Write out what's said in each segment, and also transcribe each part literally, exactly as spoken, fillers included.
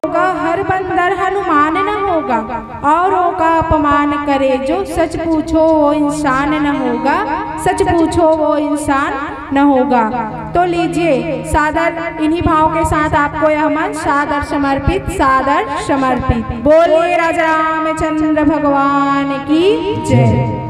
होगा, हर बंदर हनुमान न होगा, और ओका अपमान करे जो, सच पूछो वो इंसान न होगा, सच पूछो वो इंसान न होगा। तो लीजिए, सादर इन्हीं भाव के साथ आपको यह मंच सादर समर्पित, सादर समर्पित। बोलिए राजा रामचंद्र भगवान की जय।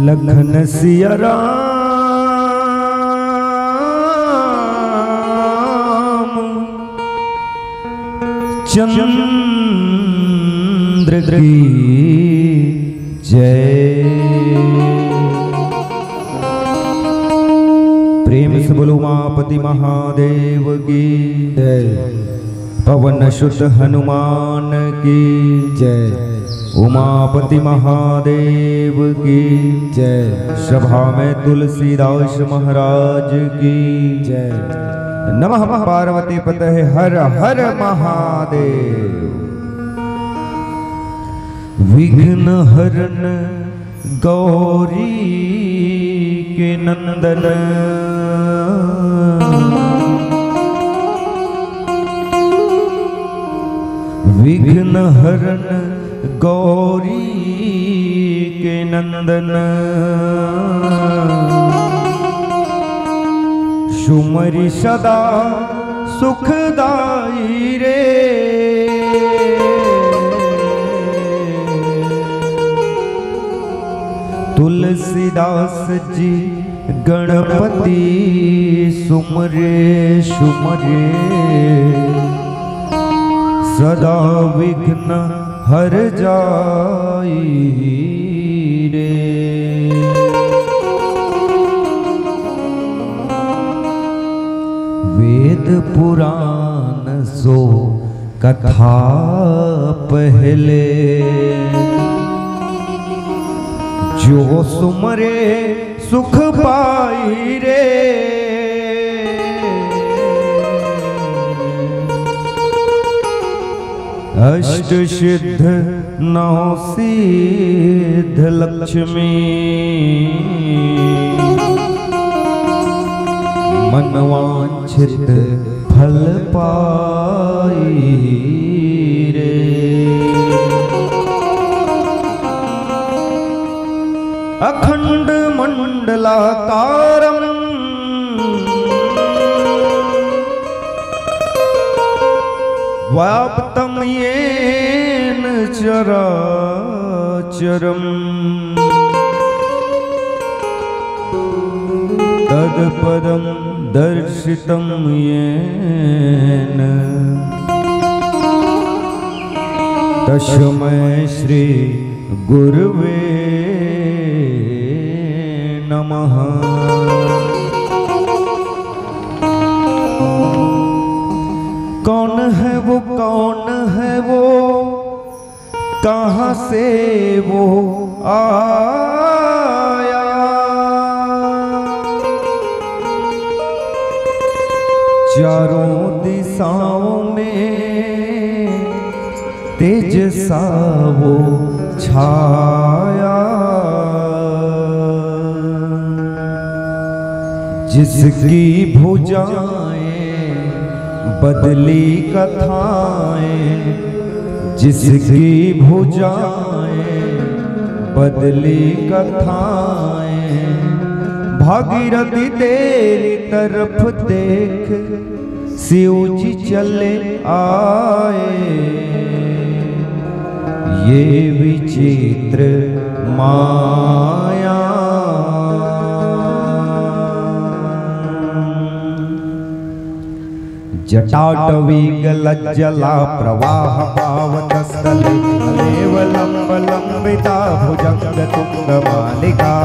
लखन सिया राम चंद्र की जय। प्रेम से बोलो उमापति महादेव की जय। पवन सुत हनुमान की जय। उमापति महादेव की जय। सभा में तुलसीदास महाराज की जय। नमः पार्वती पतये हर हर महादेव। विघ्न हरन गौरी के नंदन। विघ्न हरन गौरी के नंदन। सुमरि सदा सुखदाई रे। तुलसीदास जी गणपति सुमरे सुमरे। सदा विघ्न हर जाई रे। वेद पुराण सो कथा पहले। जो सुमरे सुख पाई रे। अष्ट सिद्ध नौ सिद्ध लक्ष्मी। मनवांछित फल पाई रे। अखंड मंडलाकारम व्याप्तम येन चराचरम। तत्पदं दर्शितं येन तस्मै श्री गुरुवे नमः। कौन है वो, कौन है वो, कहाँ से वो आया? चारों दिशाओं में तेज सा वो छाया। जिसकी भुजाएं बदली कथाएं, जिसकी भुजाएं बदली कथाएं, भागीरथी तेरी तरफ देख, शिव जी चले आए। ये विचित्र माया। जटाटवीगलज्जला प्रवाहपावनस्थले, अलेव लम्बलम्बिता भुजङ्गतुङ्गमालिका।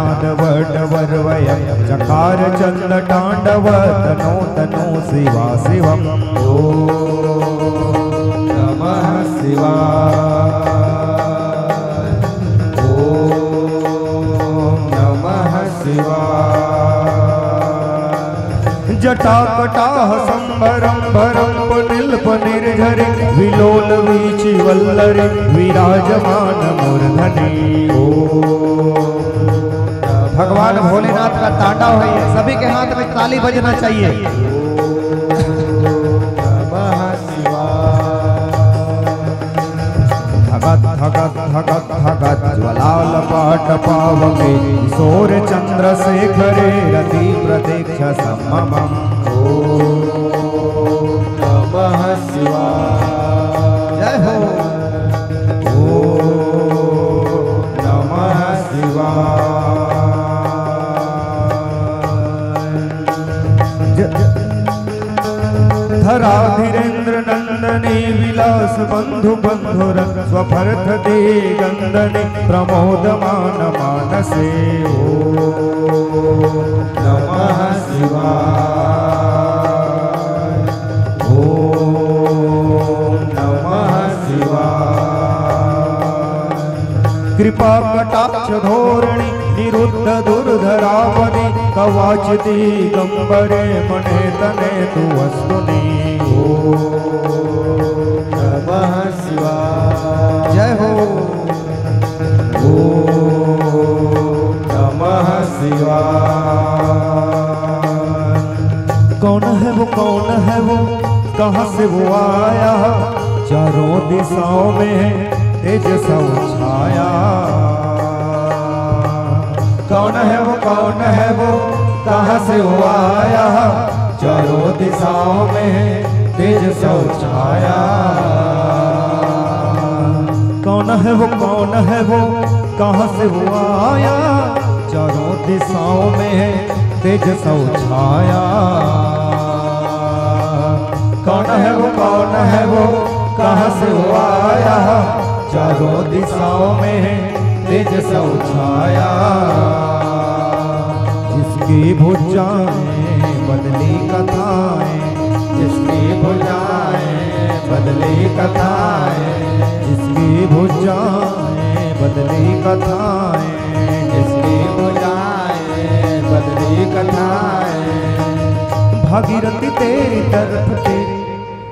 तांडव डवर वयं चकार चंड तांडव तनो तनो शिवा शिवम। ॐ नमः शिवाय। ॐ नमः शिवाय। जटा कटाह संभरम भरम पनिल पनिर्झरी विलोल वीची वल्लरी विराजमान मूर्धनी। ॐ भगवान भोलेनाथ का तांडव है ये, सभी के हाथ में ताली बजना चाहिए। नमः शिवाय। धगत धगत धगत धगत ज्वलाल पाट पावके किशोर चंद्रशेखरे रति प्रतीक्षा सममम। ॐ नमः शिवाय। जय हो। ॐ नमः शिवाय। ज- धरा धीरेन्द्र नंदनी विलास बंधु बंधुर स्वफर्थ दे गंदनी प्रमोदमान मानसे। ॐ नमः शिवाय। ॐ नमः शिवाय। कृपा कटाक्ष धोरणी निरुद्ध दुर्धरापदी कवच दिगंबरे मने तने तु वस्तुनि। ॐ नमः शिवाय। जय हो। ॐ नमः शिवाय। कौन है वो, कौन है वो, कहाँ से वो आया? चारों दिशाओं में तेज सा छाया। कौन है वो, कौन है वो, कहाँ से वो आया? चारों दिशाओं में तेज सा छाया। कौन है वो, कौन है वो, कहाँ से वो आया? चारों दिशाओं में तेज सा छाया। कौन है वो, कौन है वो, कहाँ से वो आया? चारों दिशाओं में तेज सा छाया। जिसकी भुजाएं बदली कथाएं, जिसकी भुजाएं बदली कथाएं, जिसकी भुजाएं बदली कथाएं, जिसकी भुजाएं बदली कथाएं। भागीरथी तेरी तरफ के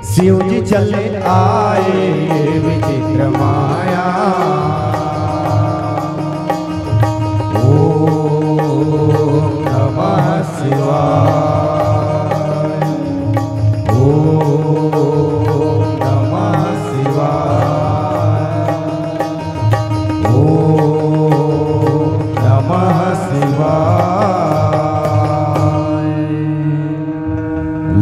शिव जी चले आए, ये विचित्र माया। ॐ नमः शिवाय। ॐ नमः शिवाय। ॐ नमः शिवाय।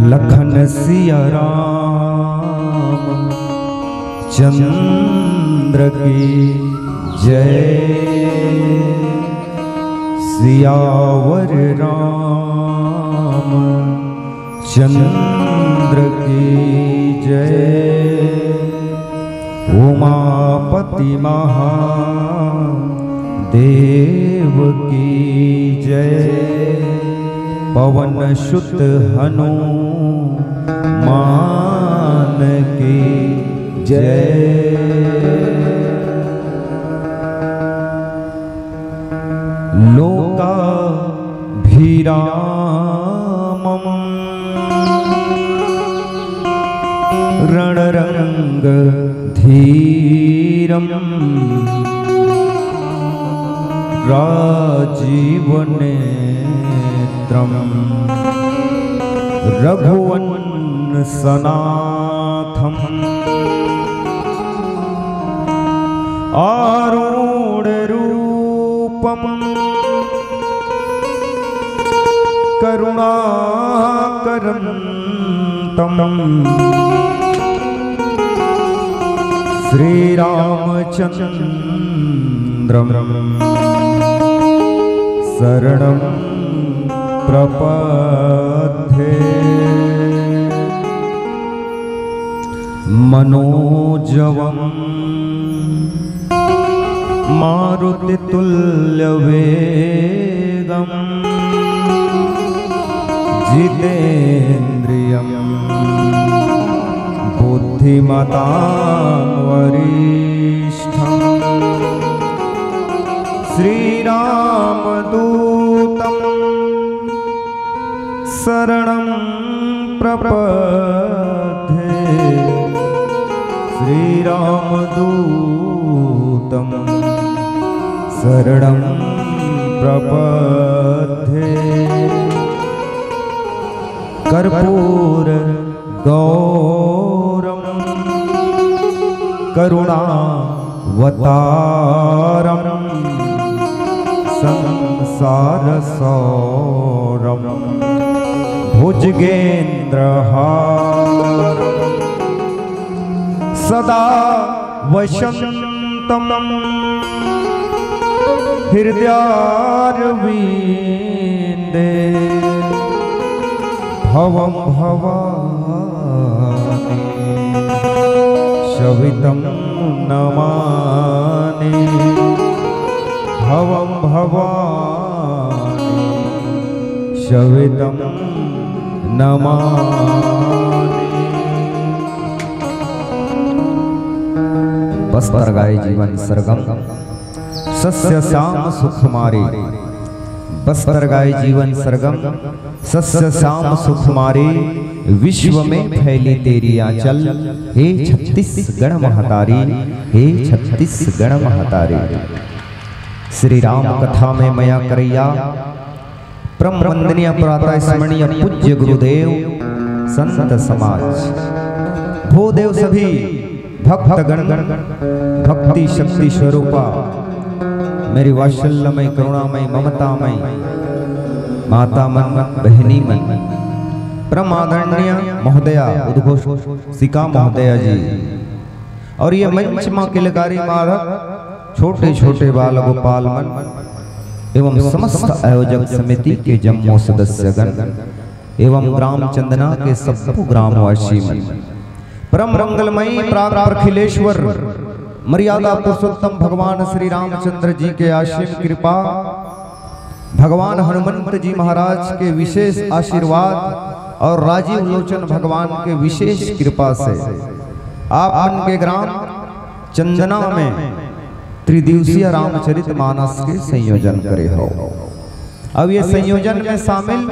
लखन सिया राम चंद्र की जय। सियावर राम चंद्र की जय। उमापति महादेव की जय। पवन सुत हनुमान की जय। लोकाभिरामं रणरंग धीरं राजीवनेत्रं रघुवंशनाथं आरूढरूपं करुणाकरं तं श्रीरामचंद्रं शरणं प्रपद्ये। मनोजवं मारुतितुल्यवेगं जितेन्द्रियं बुद्धिमतां वरिष्ठं श्रीरामदूतं शरणं प्रपद्ये। श्रीरामदूतं शरणं प्रपद्ये। कर्पूरगौरं करुणावतारं संसारसारं भुजगेन्द्रहारं सदा वसन्तं हृदयारविन्दे भवं भवानि सवितं नमानि। भवं भवानि सवितं नमानि। बस्तर गाय जीवन सरगम, सस्य श्याम सुख मारे। बस्तर गाय जीवन सरगम, सस्य श्याम सुख मारे। विश्व में फैली तेरी आंचल, हे छत्तीसगढ़ महतारी, हे छत्तीसगढ़ महतारी। श्री राम कथा में मया करैया, परम वंदनीय प्रातः स्मरणीय पूज्य गुरुदेव, संत समाज, भूदेव सभी भक्तगण, भक्ति शक्ति स्वरूपा, मेरी वात्सल्यमय, करुणामय, ममतामय माता मन, बहिनी मन, परम आदरणीय महोदया, उद्घोषिका महोदया जी, और ये मंच मा किलकारी माधव, छोटे छोटे बाल गोपाल मन एवं समस्त आयोजक समिति के जम्मो सदस्यगण एवं ग्राम चंदना के सब्बो ग्रामवासी मन, परम मंगलमयी प्राग प्रखिलेश्वर मर्यादा पुरुषोत्तम भगवान श्री रामचंद्र जी के असीम कृपा, भगवान हनुमंत जी महाराज के विशेष आशीर्वाद और राजीव लोचन भगवान के विशेष कृपा से आप मन के ग्राम चंदना में त्रिदिवसीय रामचरित मानस के संयोजन करे हो। अब ये संयोजन में शामिल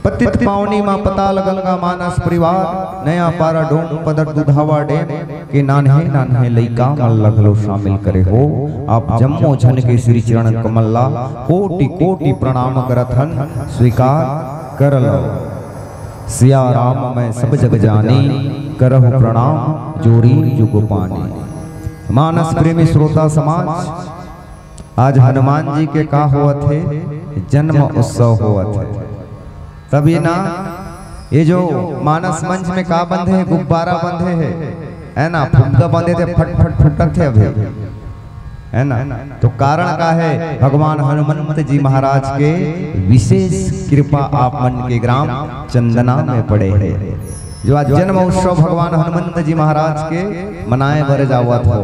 पतित पावनी माँ पताल गंगा मानस परिवार, नया पारा डोम पदर दुधावा डेम के नान्हे नान्हे लइका मन ल घलो शामिल करे हो। आप जम्मो झन के श्री चरण कमल ला कोटि कोटि प्रणाम करत हन, स्वीकार कर लो। सिया राम मैं सब जग जानी, करहु प्रणाम जोरी जुग पानी। मानस प्रेमी श्रोता समाज, आज हनुमान जी के का होवत हे? जन्म उत्सव होवत हे। तभी ना, ये जो मानस मंच में का बंधे हे? गुब्बारा बंधे हे, है ना, फुग्गा बंधे थे, फट फट फुटत हे अभी, है ना। तो कारण का हे? भगवान हनुमंत जी महाराज के विशेष कृपा आप मन के ग्राम चंदना में पड़े हे। जो आज जन्म उत्सव भगवान हनुमंत जी महाराज के मनाए बर जावत हो,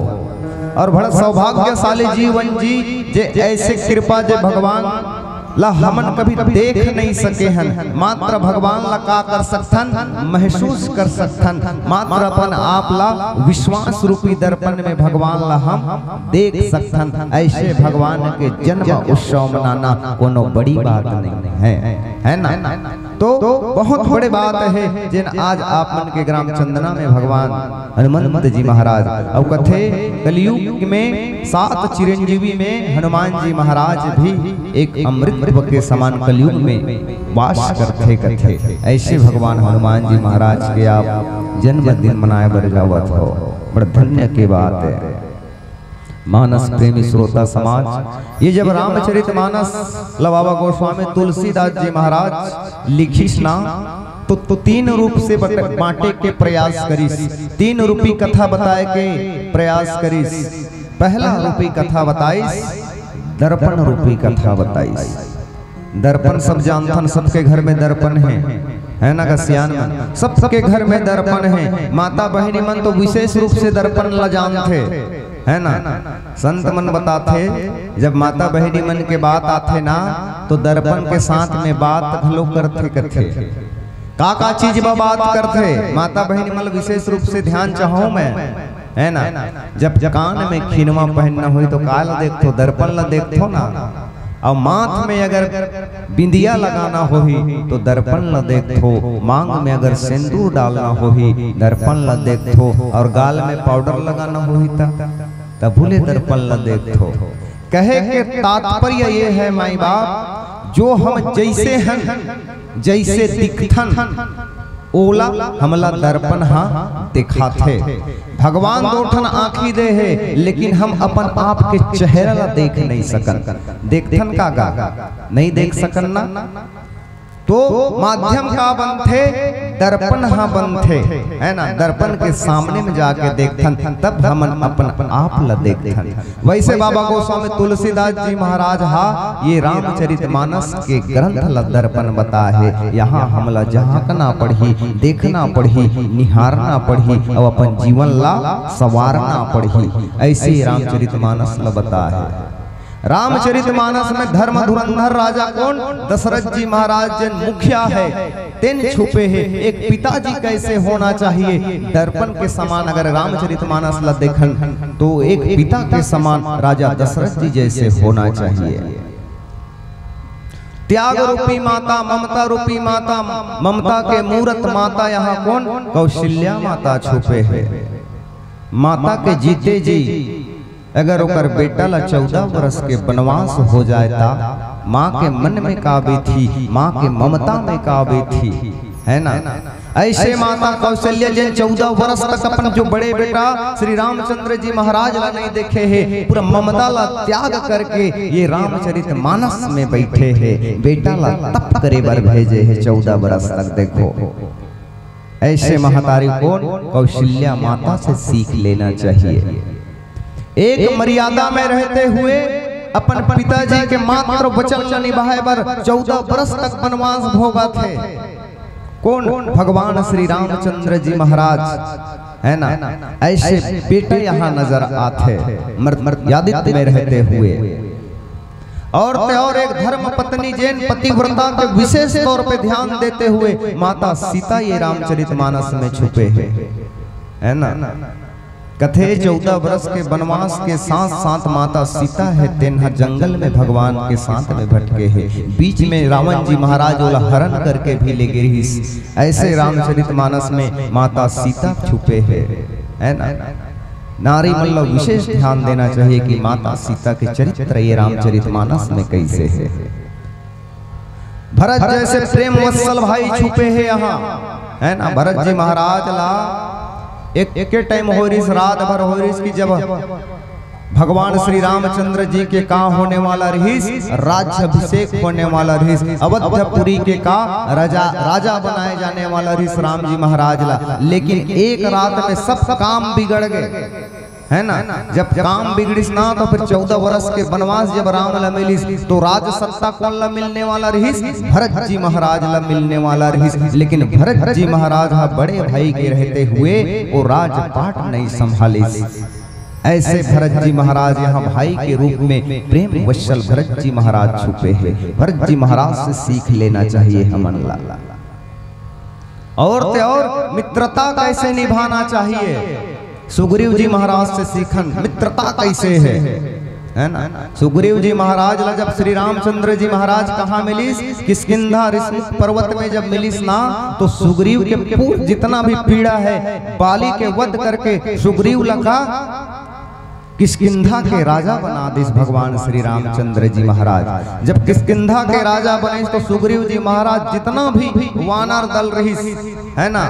और बड़ा सौभाग्यशाली जीवन जी, जे ऐसे कृपा जे भगवान ला हमन कभी देख नहीं सके हन। मात्र भगवान ला का कर सकथन? महसूस कर सकथन। मात्र अपन आप ला विश्वास रूपी दर्पण में भगवान ला हम देख सकथन। ऐसे भगवान के जन्म उत्सव मनाना कोनो बड़ी बात नहीं है, है ना? तो बहुत बड़े बात हे, जेन आज आप मन के ग्राम चंदना में भगवान हनुमंत जी महाराज, अउ कथे कलयुग में सात चिरंजीवी में हनुमान जी महाराज भी एक अमृत के समान कलयुग में वास करथे कथे। ऐसे भगवान हनुमान जी महाराज के आप जन्मदिन मनाए बर जावत हो, बड़ धन्य के बात हे। मानस प्रेमी श्रोता समाज, ये जब रामचरित मानस ल बाबा गोस्वामी तुलसीदास जी महाराज लिखिस ना, तो, तो तीन रूप से बट-, बांटे के प्रयास करिस, तीन रूपी कथा बताए के प्रयास करिस। पहला रूपी कथा बताइस, दर्पण रूपी कथा बताइस। दर्पण सब जानथन, सबके घर में दर्पण हे, है ना गा सियान मन? सबके घर में दर्पण हे। माता बहिनी मन तो विशेष रूप से दर्पण ला जानथे। है ना? संत मन बताथे, जब माता बहिनी मन के बात आथे ना, तो दर्पण के साथ में बात घलो करथे, कथे। का का चीज बर बात करथे? माता बहिनी मन ल विशेष रूप से ध्यान चाहूं मैं, है ना? जब कान में खिनवा पहनना होही, तो का ल देखथो? दर्पण ल देखथो ना। अउ माथ में अगर बिंदिया लगाना होही, तो दर्पण ल देखथो। मांग में अगर सिंदूर डालना होही, दर्पण ल देखथो। अउ गाल में पाउडर लगाना होही, त तभू ले दर्पण ल देखथो। कहे के तात्पर्य ये है, माई बाप, जो हम जैसे हन, जैसे दिखथन, ओला हमला दर्पण हा दिखाथे। भगवान दो ठन आँखी दे हे, लेकिन हम अपन आप के चेहरा ला देख नहीं सकन। देखथन का गा? नहीं देख सकन ना। तो माध्यम का बनथे? दर्पण हा बनथे, है ना? दर्पण के सामने में जाके देखथन, तब हमन अपन आप ला देखथन। वैसे बाबा गोस्वामी तुलसीदास जी महाराज हा ये रामचरित मानस के ग्रंथ ला दर्पण बताए हे। यहाँ हमला झांकना पड़ही, देखना पड़ही, निहारना पड़ही अउ अपन जीवन ला संवारना पड़ही। ऐसे रामचरित मानस ला बताए हे। रामचरित मानस में धर्म धुरंधर राजा कोन? दशरथ जी महाराज जेन मुखिया हे, तेन छुपे हे। एक पिताजी कैसे होना चाहिए, दर्पण के समान। अगर रामचरित मानस ला देखन, तो एक पिता के समान राजा दशरथ जी जैसे होना चाहिए। त्याग रूपी माता, ममता रूपी माता, ममता के मूरत माता यहाँ कोन? कौशल्या माता छुपे हे। माता के जीते जी अगर ओकर बेटा ला चौदह वर्ष के बनवास हो जाए, ता माँ के मन में का बीतही, माँ के ममता में का बीतही, है ना? ऐसे माता कौशल्या जेन चौदह वर्ष तक अपन जो बड़े बेटा श्री रामचंद्र जी महाराज ला नहीं देखे हे, पूरा ममता ला त्याग करके ये रामचरित मानस में बैठे हे, बेटा ला तप करे बर भेजे हे चौदह वर्ष तक। देखो, ऐसे महतारी कोन? कौशल्या माता से सीख लेना चाहिए। एक मर्यादा में रहते हुए अपन पिताजी के मात्र वचन ला निभाए बर चौदह बरस तक वनवास भोगत हे। कोन? भगवान श्री रामचंद्र जी महाराज, है ना? ऐसे बेटा यहाँ नजर आथे, मर-, मर्यादित में रहते हुए। और ते और एक धर्म पत्नी जेन पतिव्रता के विशेष तौर पे ध्यान देते हुए माता सीता ये रामचरित मानस में छुपे हे, है ना? कथे चौदह बरस के वनवास के साथ साथ माता सीता हे, तेन ह जंगल में भगवान के साथ में भटके हे, बीच में रावण जी महाराज ओला हरण करके भी ले गे रिहिस। ऐसे रामचरित मानस में माता सीता छुपे हे, है ना? नारी मन ला विशेष ध्यान देना चाहिए कि माता सीता के चरित्र ये रामचरित मानस में कैसे हे। भरत जैसे प्रेम वत्सल भाई छुपे हे यहाँ, है ना? भरत जी महाराज ला एक, एके टाइम हो रिहिस, रात भर हो रिहिस कि जब भगवान श्री रामचंद्र जी के का होने वाला रिहिस, राज्याभिषेक होने वाला रिहिस, अवधपुरी के का राजा, राजा बनाए जाने वाला रिहिस राम जी महाराज ला। लेकिन एक रात में सब काम बिगड़ गए, है ना? जब काम बिगड़िस ना, तो फिर चौदह वर्ष के वनवास जब राम ला मिलिस, तो राज सत्ता कोन ला मिलने वाला रिहिस? भरत जी महाराज ला मिलने वाला रिहिस। लेकिन भरत जी महाराज हा बड़े भाई के रहते हुए वो राजपाट नहीं संभालिस। ऐसे भरत जी महाराज यहाँ भाई के रूप में प्रेम वत्सल भरत जी महाराज छुपे हे। भरत जी महाराज से सीख लेना चाहिए हमन ला। और ते और मित्रता कैसे निभाना चाहिए, सुग्रीव जी महाराज से सीखन, मित्रता कैसे हे, है ना? सुग्रीव जी महाराज ला जब श्री रामचंद्र जी महाराज कहाँ मिलिस, किष्किंधा ऋषमुख पर्वत में जब मिलिस ना, तो सुग्रीव के पूर-, जितना भी पीड़ा है, बाली के वध करके सुग्रीव ला का किष्किंधा के राजा बना दिस भगवान श्री रामचंद्र जी महाराज। जब किष्किंधा के राजा बनिस, तो सुग्रीव जी महाराज जितना भी वानर दल रिहिस, है ना,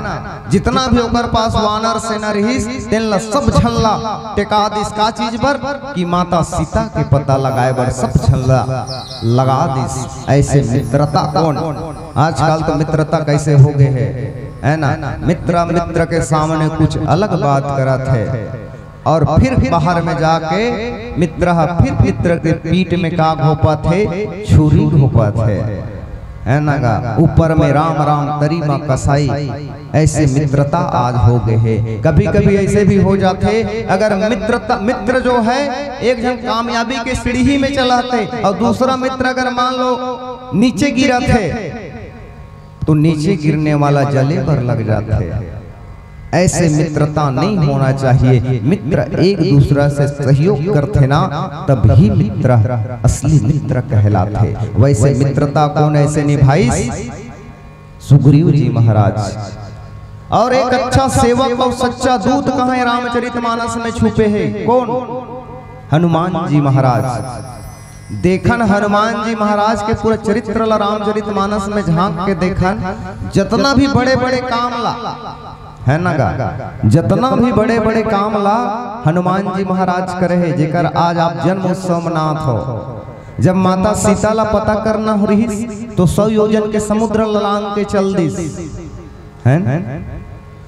जितना भी ओकर पास वानर सेना रिहिस, तेन ला सब झन ला टेका दिस। का चीज बर? कि माता सीता के पता लगाए बर सब झन ला लगा दिस। ऐसे मित्रता कोन? आजकल तो मित्रता कैसे हो गए है, है ना? मित्र मित्र के सामने कुछ अलग बात करत हे और फिर बाहर में जाके मित्र ह फिर मित्र के पीठ में का घोपत हे? छुरी घोपत हे। है ना गा? ऊपर में राम राम, तरी म कसाई, ऐसे मित्रता आज हो गए है। कभी कभी ऐसे भी हो जाथे, अगर मित्रता, मित्र जो है, एक झन कामयाबी के सीढ़ी में चलथे और दूसरा मित्र अगर मान लो नीचे गिरथे, तो नीचे गिरने वाला जले बर लग जाथे। ऐसे मित्रता नहीं होना चाहिए। मित्र एक दूसरा से सहयोग करथे ना, तब ही मित्र असली मित्र कहलाथे। वैसे मित्रता कौन ऐसे निभाइस? सुग्रीव जी महाराज। और एक अच्छा सेवक और सच्चा दूत कहाँ रामचरितमानस में छुपे है? कौन? हनुमान जी महाराज। देखन हनुमान जी महाराज के पूरा चरित्र ला रामचरितमानस में झांक के देखन, जतना भी बड़े बड़े काम ला, है ना गा, जतना भी बड़े बड़े काम ला हनुमान जी महाराज करे है, जेकर आज आप जन्म उत्सव मनात हो। जब माता सीता ला पता करना हो रहिस, तो सौ योजन के समुद्र ला लांग के चल दिस, है ना?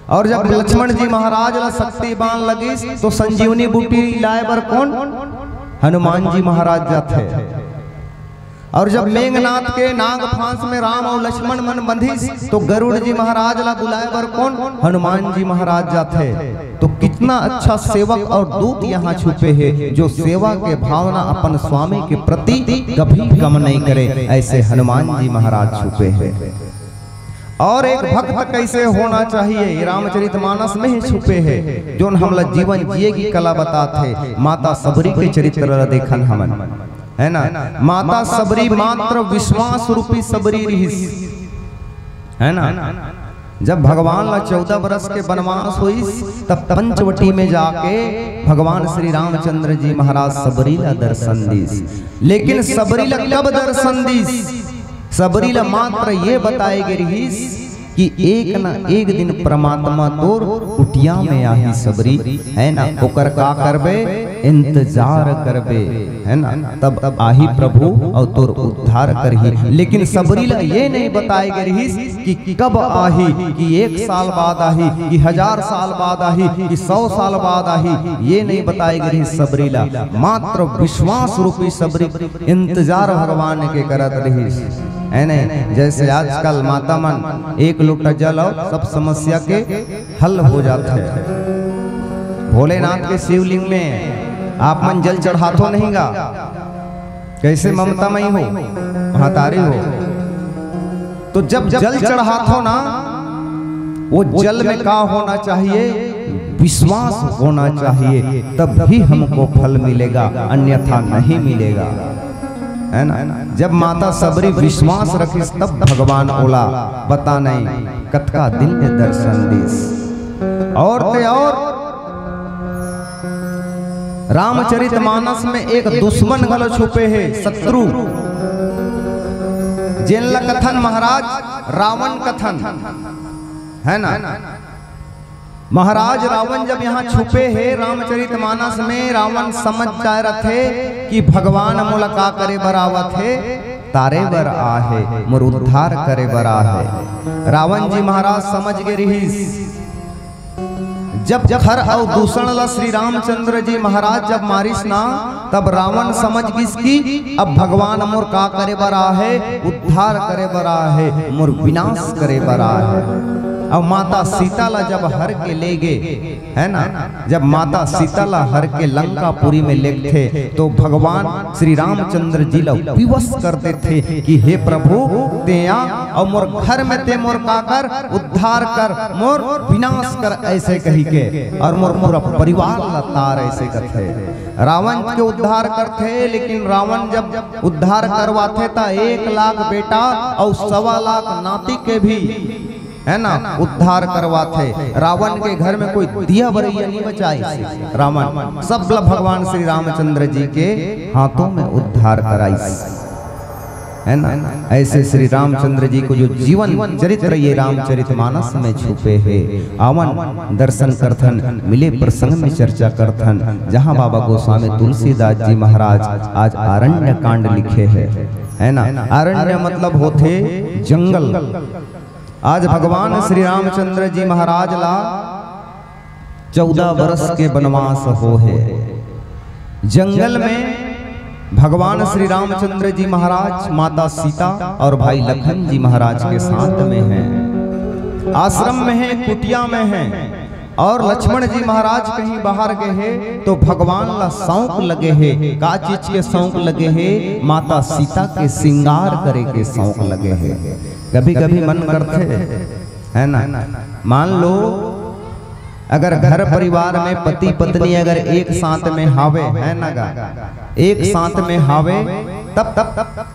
और जब लक्ष्मण जी महाराज ला शक्ति बाण लगिस, तो संजीवनी बूटी लाए बर कौन? हनुमान जी महाराज जाथे। और जब मेघनाथ के नाग फांस में राम और लक्ष्मण मन बंधिस, तो गरुड़ जी महाराज ला बुलाए बर कौन? हनुमान जी महाराज जाथे। तो कितना अच्छा सेवक और दूत यहाँ छुपे है, जो सेवा के भावना अपन स्वामी के प्रति कभी कम नहीं करे। ऐसे हनुमान जी महाराज छुपे हैं। और एक भक्त कैसे होना चाहिए, ये रामचरितमानस में ही छुपे है, जोन हमला जीवन जिए की कला बताथे। माता सबरी के चरित्र ला देखन हमन, है ना? माता सबरी मात्र विश्वास रूपी सबरी रिहिस, है ना? जब भगवान ला चौदह बरस के वनवास होइस, तब पंचवटी में जाके भगवान श्री रामचंद्र जी महाराज सबरी ला दर्शन दिस। लेकिन सबरी ला कब दर्शन दिस? सबरी ला मात्र ये बताए गे रिहिस कि एक न एक दिन परमात्मा तोर कुटिया में आही सबरी, है ना? ओकर का करबे? इंतजार करबे, है ना? तब आही प्रभु और तोर उद्धार करही। लेकिन सबरी ला ये नहीं बताए गे रिहिस कि कब आही, कि एक साल बाद आही, कि हजार साल बाद आही, कि सौ साल बाद आही, ये नहीं बताए गे रिहिस सबरी ला। मात्र विश्वास रूपी सबरी इंतजार भगवान के करत रहिस, है ने? जैसे आजकल माता मन एक लोटा जल और सब समस्या के हल हो जाथे। भोलेनाथ के शिवलिंग में आप मन जल चढ़ाथो नहीं गा? कैसे ममता मई हो, महतारी हो, तो जब जल चढ़ाथो ना, वो जल में का होना चाहिए? विश्वास होना चाहिए, तब भी हमको फल मिलेगा, अन्यथा नहीं मिलेगा, है ना? जब माता सबरी विश्वास रखिस, तब भगवान ओला पता नहीं कतका दिन में दर्शन दिस। और ते और रामचरितमानस में एक दुश्मन घलो छुपे हे, शत्रु, जेन ला कथन महाराज रावण कथन, है ना? महाराज रावण जब यहाँ छुपे हे रामचरितमानस में, रावण समझ जाए रथे कि भगवान मोला का करे बर आवत हे, तारे बर आहे, मोर उद्धार करे बर आहे। रावण जी महाराज समझ गे रिहिस। जब खर अउ दूषण ला श्री रामचंद्र जी महाराज जब मारिस ना, तब रावण समझ गिस कि अब भगवान मोर का करे बर आहे, उद्धार करे बर आहे, मोर विनाश करे बर आहे। अब माता सीता ला जब हर के ले गे, है ना, जब माता सीता ला हर के लंकापुरी में लेगथे, तो भगवान श्री रामचंद्र जी ला विवश कर देथे कि हे प्रभु, तें आ अउ मोर घर में तें मोर का कर, उद्धार कर, मोर विनाश कर, ऐसे कही के, और मोर पूरा परिवार ला तार, ऐसे कथे। रावण के उद्धार करथे, लेकिन रावण जब उद्धार करवाथे त एक लाख बेटा अउ सवा लाख नाती के भी, है ना, उद्धार करवाथे। रावण के घर में कोई दिया बरैया नहीं बचाइस रावण, सब ला भगवान श्री रामचंद्र जी के हाथों में उद्धार कराइस, है ना। ऐसे श्री रामचंद्र जी को जो जीवन चरित्र ये रामचरितमानस में छुपे हे, आवन दर्शन करथन, मिले प्रसंग में चर्चा करथन, जहाँ बाबा गोस्वामी तुलसीदास जी महाराज आज आरण्य कांड लिखे हे, है ना। आरण्य मतलब होथे जंगल। आज भगवान श्री रामचंद्र जी महाराज ला चौदह वर्ष के वनवास हो हे। जंगल में भगवान श्री रामचंद्र जी महाराज, माता सीता और भाई लखन जी महाराज के साथ में हैं। आश्रम में हैं, कुटिया में हैं। और लक्ष्मण जी महाराज कहीं बाहर गए हे तो भगवान ला शौक लगे हे। का चीज के शौक लगे हे? माता सीता के श्रृंगार करे के शौक लगे हे। कभी कभी मन करथे, है ना? मान लो, अगर घर परिवार में पति पत्नी अगर एक साथ में हावे, है ना गा, एक साथ में हावे, तब तब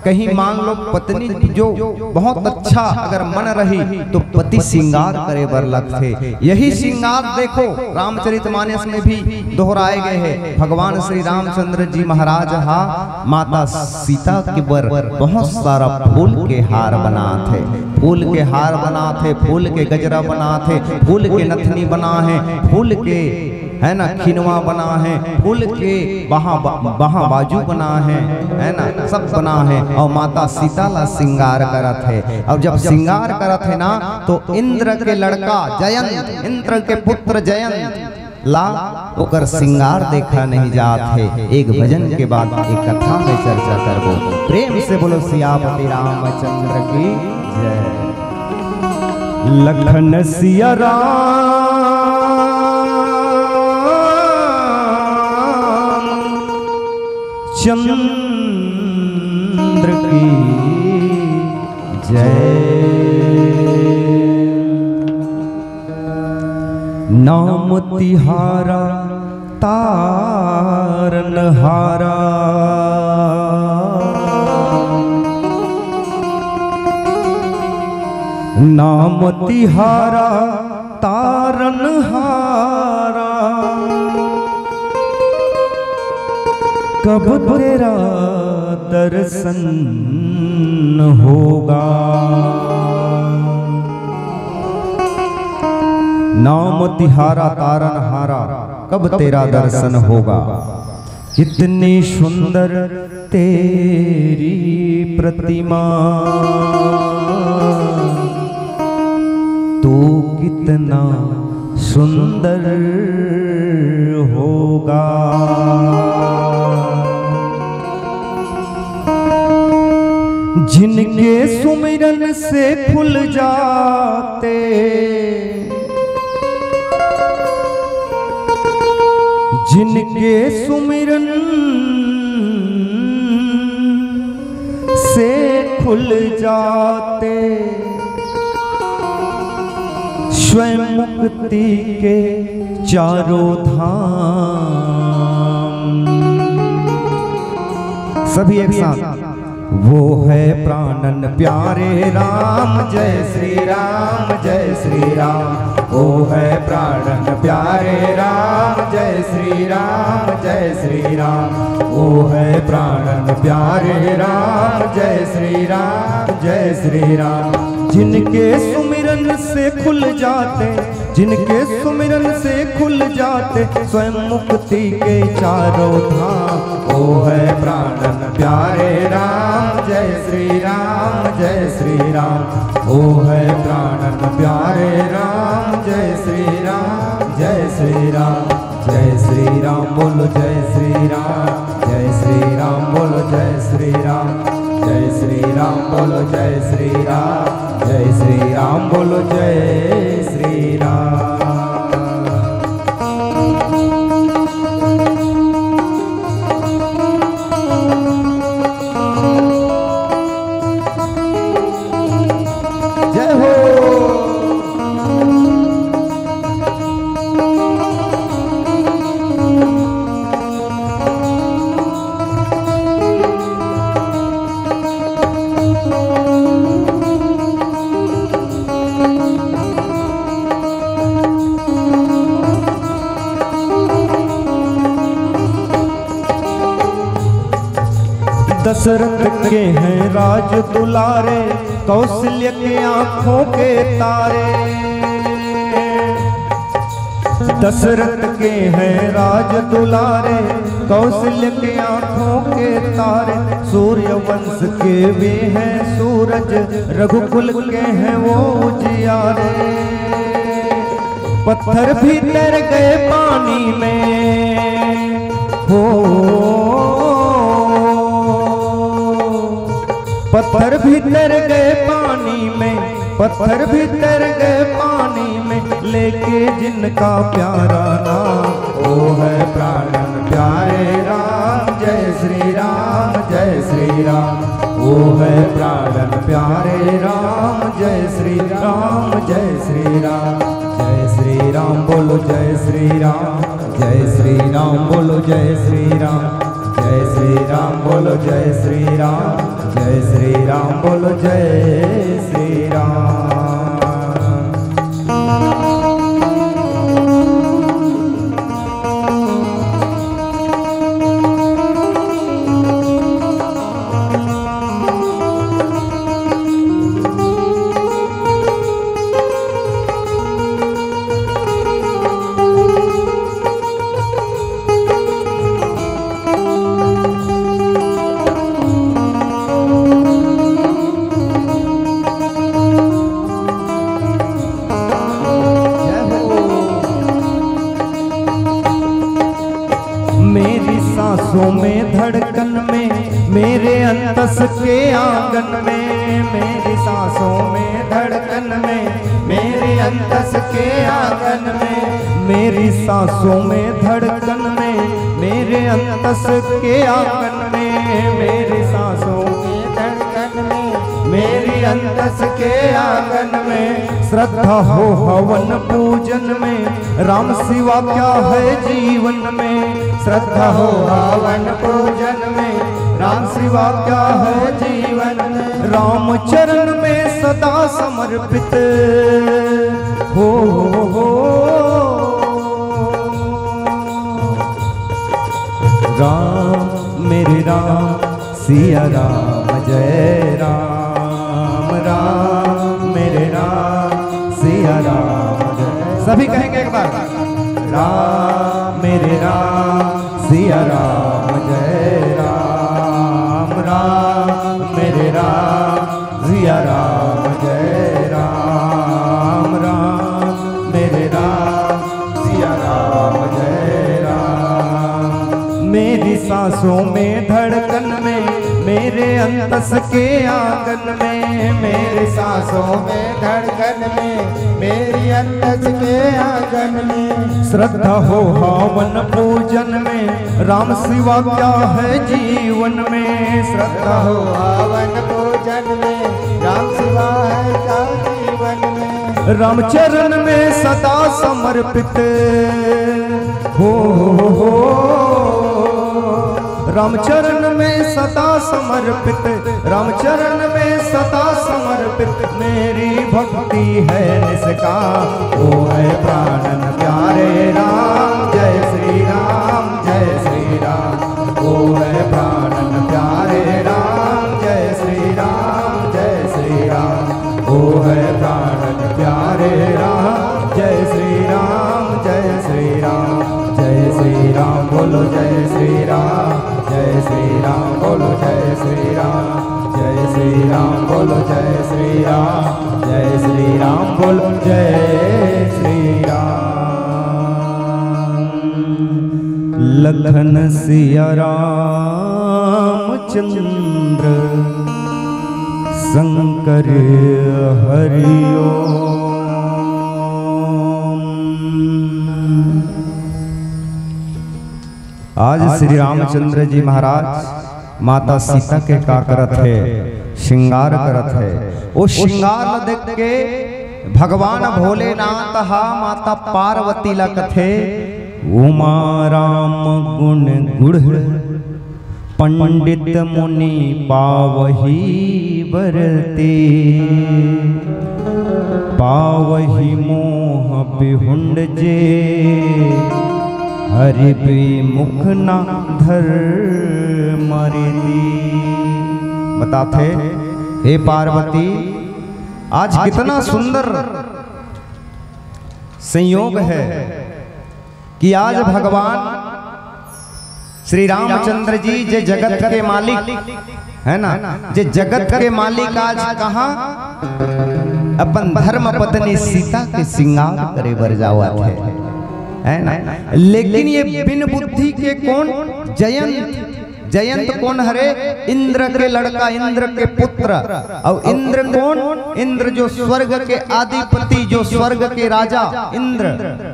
कहीं मान लो पत्नी जो बहुत अच्छा अगर मन रही तो पति श्रृंगार करे बर लगथे। यही श्रृंगार देखो, रामचरितमानस में भी दोहराए गए हैं। भगवान श्री रामचंद्र जी महाराज हा माता सीता के बर बहुत सारा फूल के हार बनात हे, फूल के हार बनात हे, फूल के गजरा बनात हे, फूल के नथनी बना हे, फूल के, है ना, खिनवा बना हे, फूल के बहा, बहा बाजू बना हे, है ना, सब बना हे। और माता सीता ला श्रृंगार करत हे। और जब श्रृंगार करत हे ना, तो इंद्र के लड़का जयंत, इंद्र के पुत्र जयंत ला ओकर श्रृंगार देखा नहीं जात हे। एक भजन के बाद एक कथा में चर्चा करबो। प्रेम से बोलो सियापति रामचंद्र की जय। लखन सिया राम चंद्र की जय। नाम तिहारा तारन हारा। नाम तिहारा तारन हारा। कब तेरा दर्शन होगा। नाम तिहारा तारन हारा, कब तेरा दर्शन होगा। कितनी सुंदर तेरी प्रतिमा, तू कितना सुंदर होगा। जिनके सुमिरन से खुल जाते, जिनके सुमिरन से खुल जाते स्वयं मुक्ति के चारों धाम। सभी एक साथ। वो है प्राणन प्यारे राम, जय श्री राम, जय श्री राम। वो है प्राणन प्यारे राम, जय श्री राम, जय श्री राम। वो है प्राणन प्यारे राम, जय श्री राम, जय श्री राम। जिनके सुमिरन से खुल जाते, जिनके सुमिरन से खुल जाते स्वयं मुक्ति के चारों धाम। वो है प्राणन प्यारे राम, जय श्री राम, जय श्री राम। वो है प्राणन प्यारे राम, जय श्री राम, जय श्री राम। जय श्री राम बोलो, जय श्री राम, जय श्री राम बोलो, जय श्री राम, जय श्री राम बोलो, जय श्री राम, जय श्री राम बोलो, जय श्री राम। जय हो। दशरथ के हैं राज दुलारे, कौशल्य के आंखों के तारे। दशरथ के हैं राज दुलारे, कौशल्य के आंखों के तारे। सूर्य वंश के वे हैं सूरज, रघुकुल के हैं वो उजियारे। पत्थर भी तैर गए पानी में, हो। भीतर गए पानी में, पत्थर भीतर गए पानी में, लेके जिनका प्यारा नाम, वो है प्राणन प्यारे राम। जय श्री राम, जय श्री राम, वो है प्राणन प्यारे राम। जय श्री राम, जय श्री राम, जय श्री राम, बोलो जय श्री राम। जय श्री राम, बोलो जय श्री राम। जय श्री राम, बोलो जय श्री राम। जय श्री राम, बोलो जय श्री राम। मेरी सांसों में, धड़कन में, मेरे अंतस के आंगन में, मेरी सांसों में, धड़कन में, मेरे अंतस के आंगन में, मेरी सांसों में, धड़कन में, मेरे अंतस के आंगन में, मेरी सांसों में, धड़कन में, मेरी अंतस के आंगन में, श्रद्धा हो हवन पूजन में, राम सिवा क्या है जीवन में। श्रद्धा हो हवन पूजन में, राम सिवा क्या है जीवन में। राम चरण में सदा समर्पित हो, हो, हो। राम मेरे राम, सिया राम, जय राम, राम मेरे राम, सिया राम, जय। सभी कहेंगे एक बार, राम मेरे राम, सिया राम, जय राम, राम मेरे राम, सिया राम, जय राम, राम मेरे राम, सिया राम, जय राम। मेरी सांसों में, धड़कन में, मेरे अंतस के आंगन में, मेरी सांसों में, धड़कन में, मेरी अंतस के आंगन में, श्रद्धा हो हवन पूजन में, राम सिवा क्या है जीवन में। श्रद्धा हो हवन पूजन में, राम सिवा है क्या जीवन में। रामचरण में सदा समर्पित हो, हो, हो। रामचरण में सदा समर्पित, रामचरण में सदा समर्पित, मेरी भक्ति है निष्काम। ओ है प्राणन प्यारे राम, जय श्री राम, जय श्री राम। ओ है प्राणन प्यारे राम, जय श्री राम, जय श्री राम। ओ है प्राणन प्यारे राम, जय श्री राम, जय श्री राम, जय श्री राम, बोलो जय श्री राम, जय श्री राम, बोलो जय श्री राम, जय श्री राम, बोलो जय श्री राम, जय श्री राम, बोलो जय श्री राम। लखन सिया रामचंद्र शंकर हरि ओम। आज श्री रामचंद्र जी महाराज माता सीता के का करत हे, श्रृंगार करत हे। ओ श्रृंगार ल देख के भगवान भोलेनाथ हा माता पार्वती ला कथे, उमा राम गुण गुण पंडित मुनि पावही बरते, पावही मोह बिहुंड जे, हरि विमुख ना धर्म रीति। बताथे, हे पार्वती, आज कितना सुंदर संयोग है कि आज भगवान श्री रामचंद्र जी, जे जगत के मालिक है ना, जे जगत के मालिक आज कहाँ अपन धर्म पत्नी सीता के श्रृंगार करे बर जावत हे, है ना। लेकिन ये बिन बुद्धि के कोन? जयंत, जयंत कोन हरे? इंद्र के लड़का, इंद्र के पुत्र। अउ इंद्र कोन? इंद्र जो स्वर्ग के अधिपति, जो स्वर्ग के राजा इंद्र,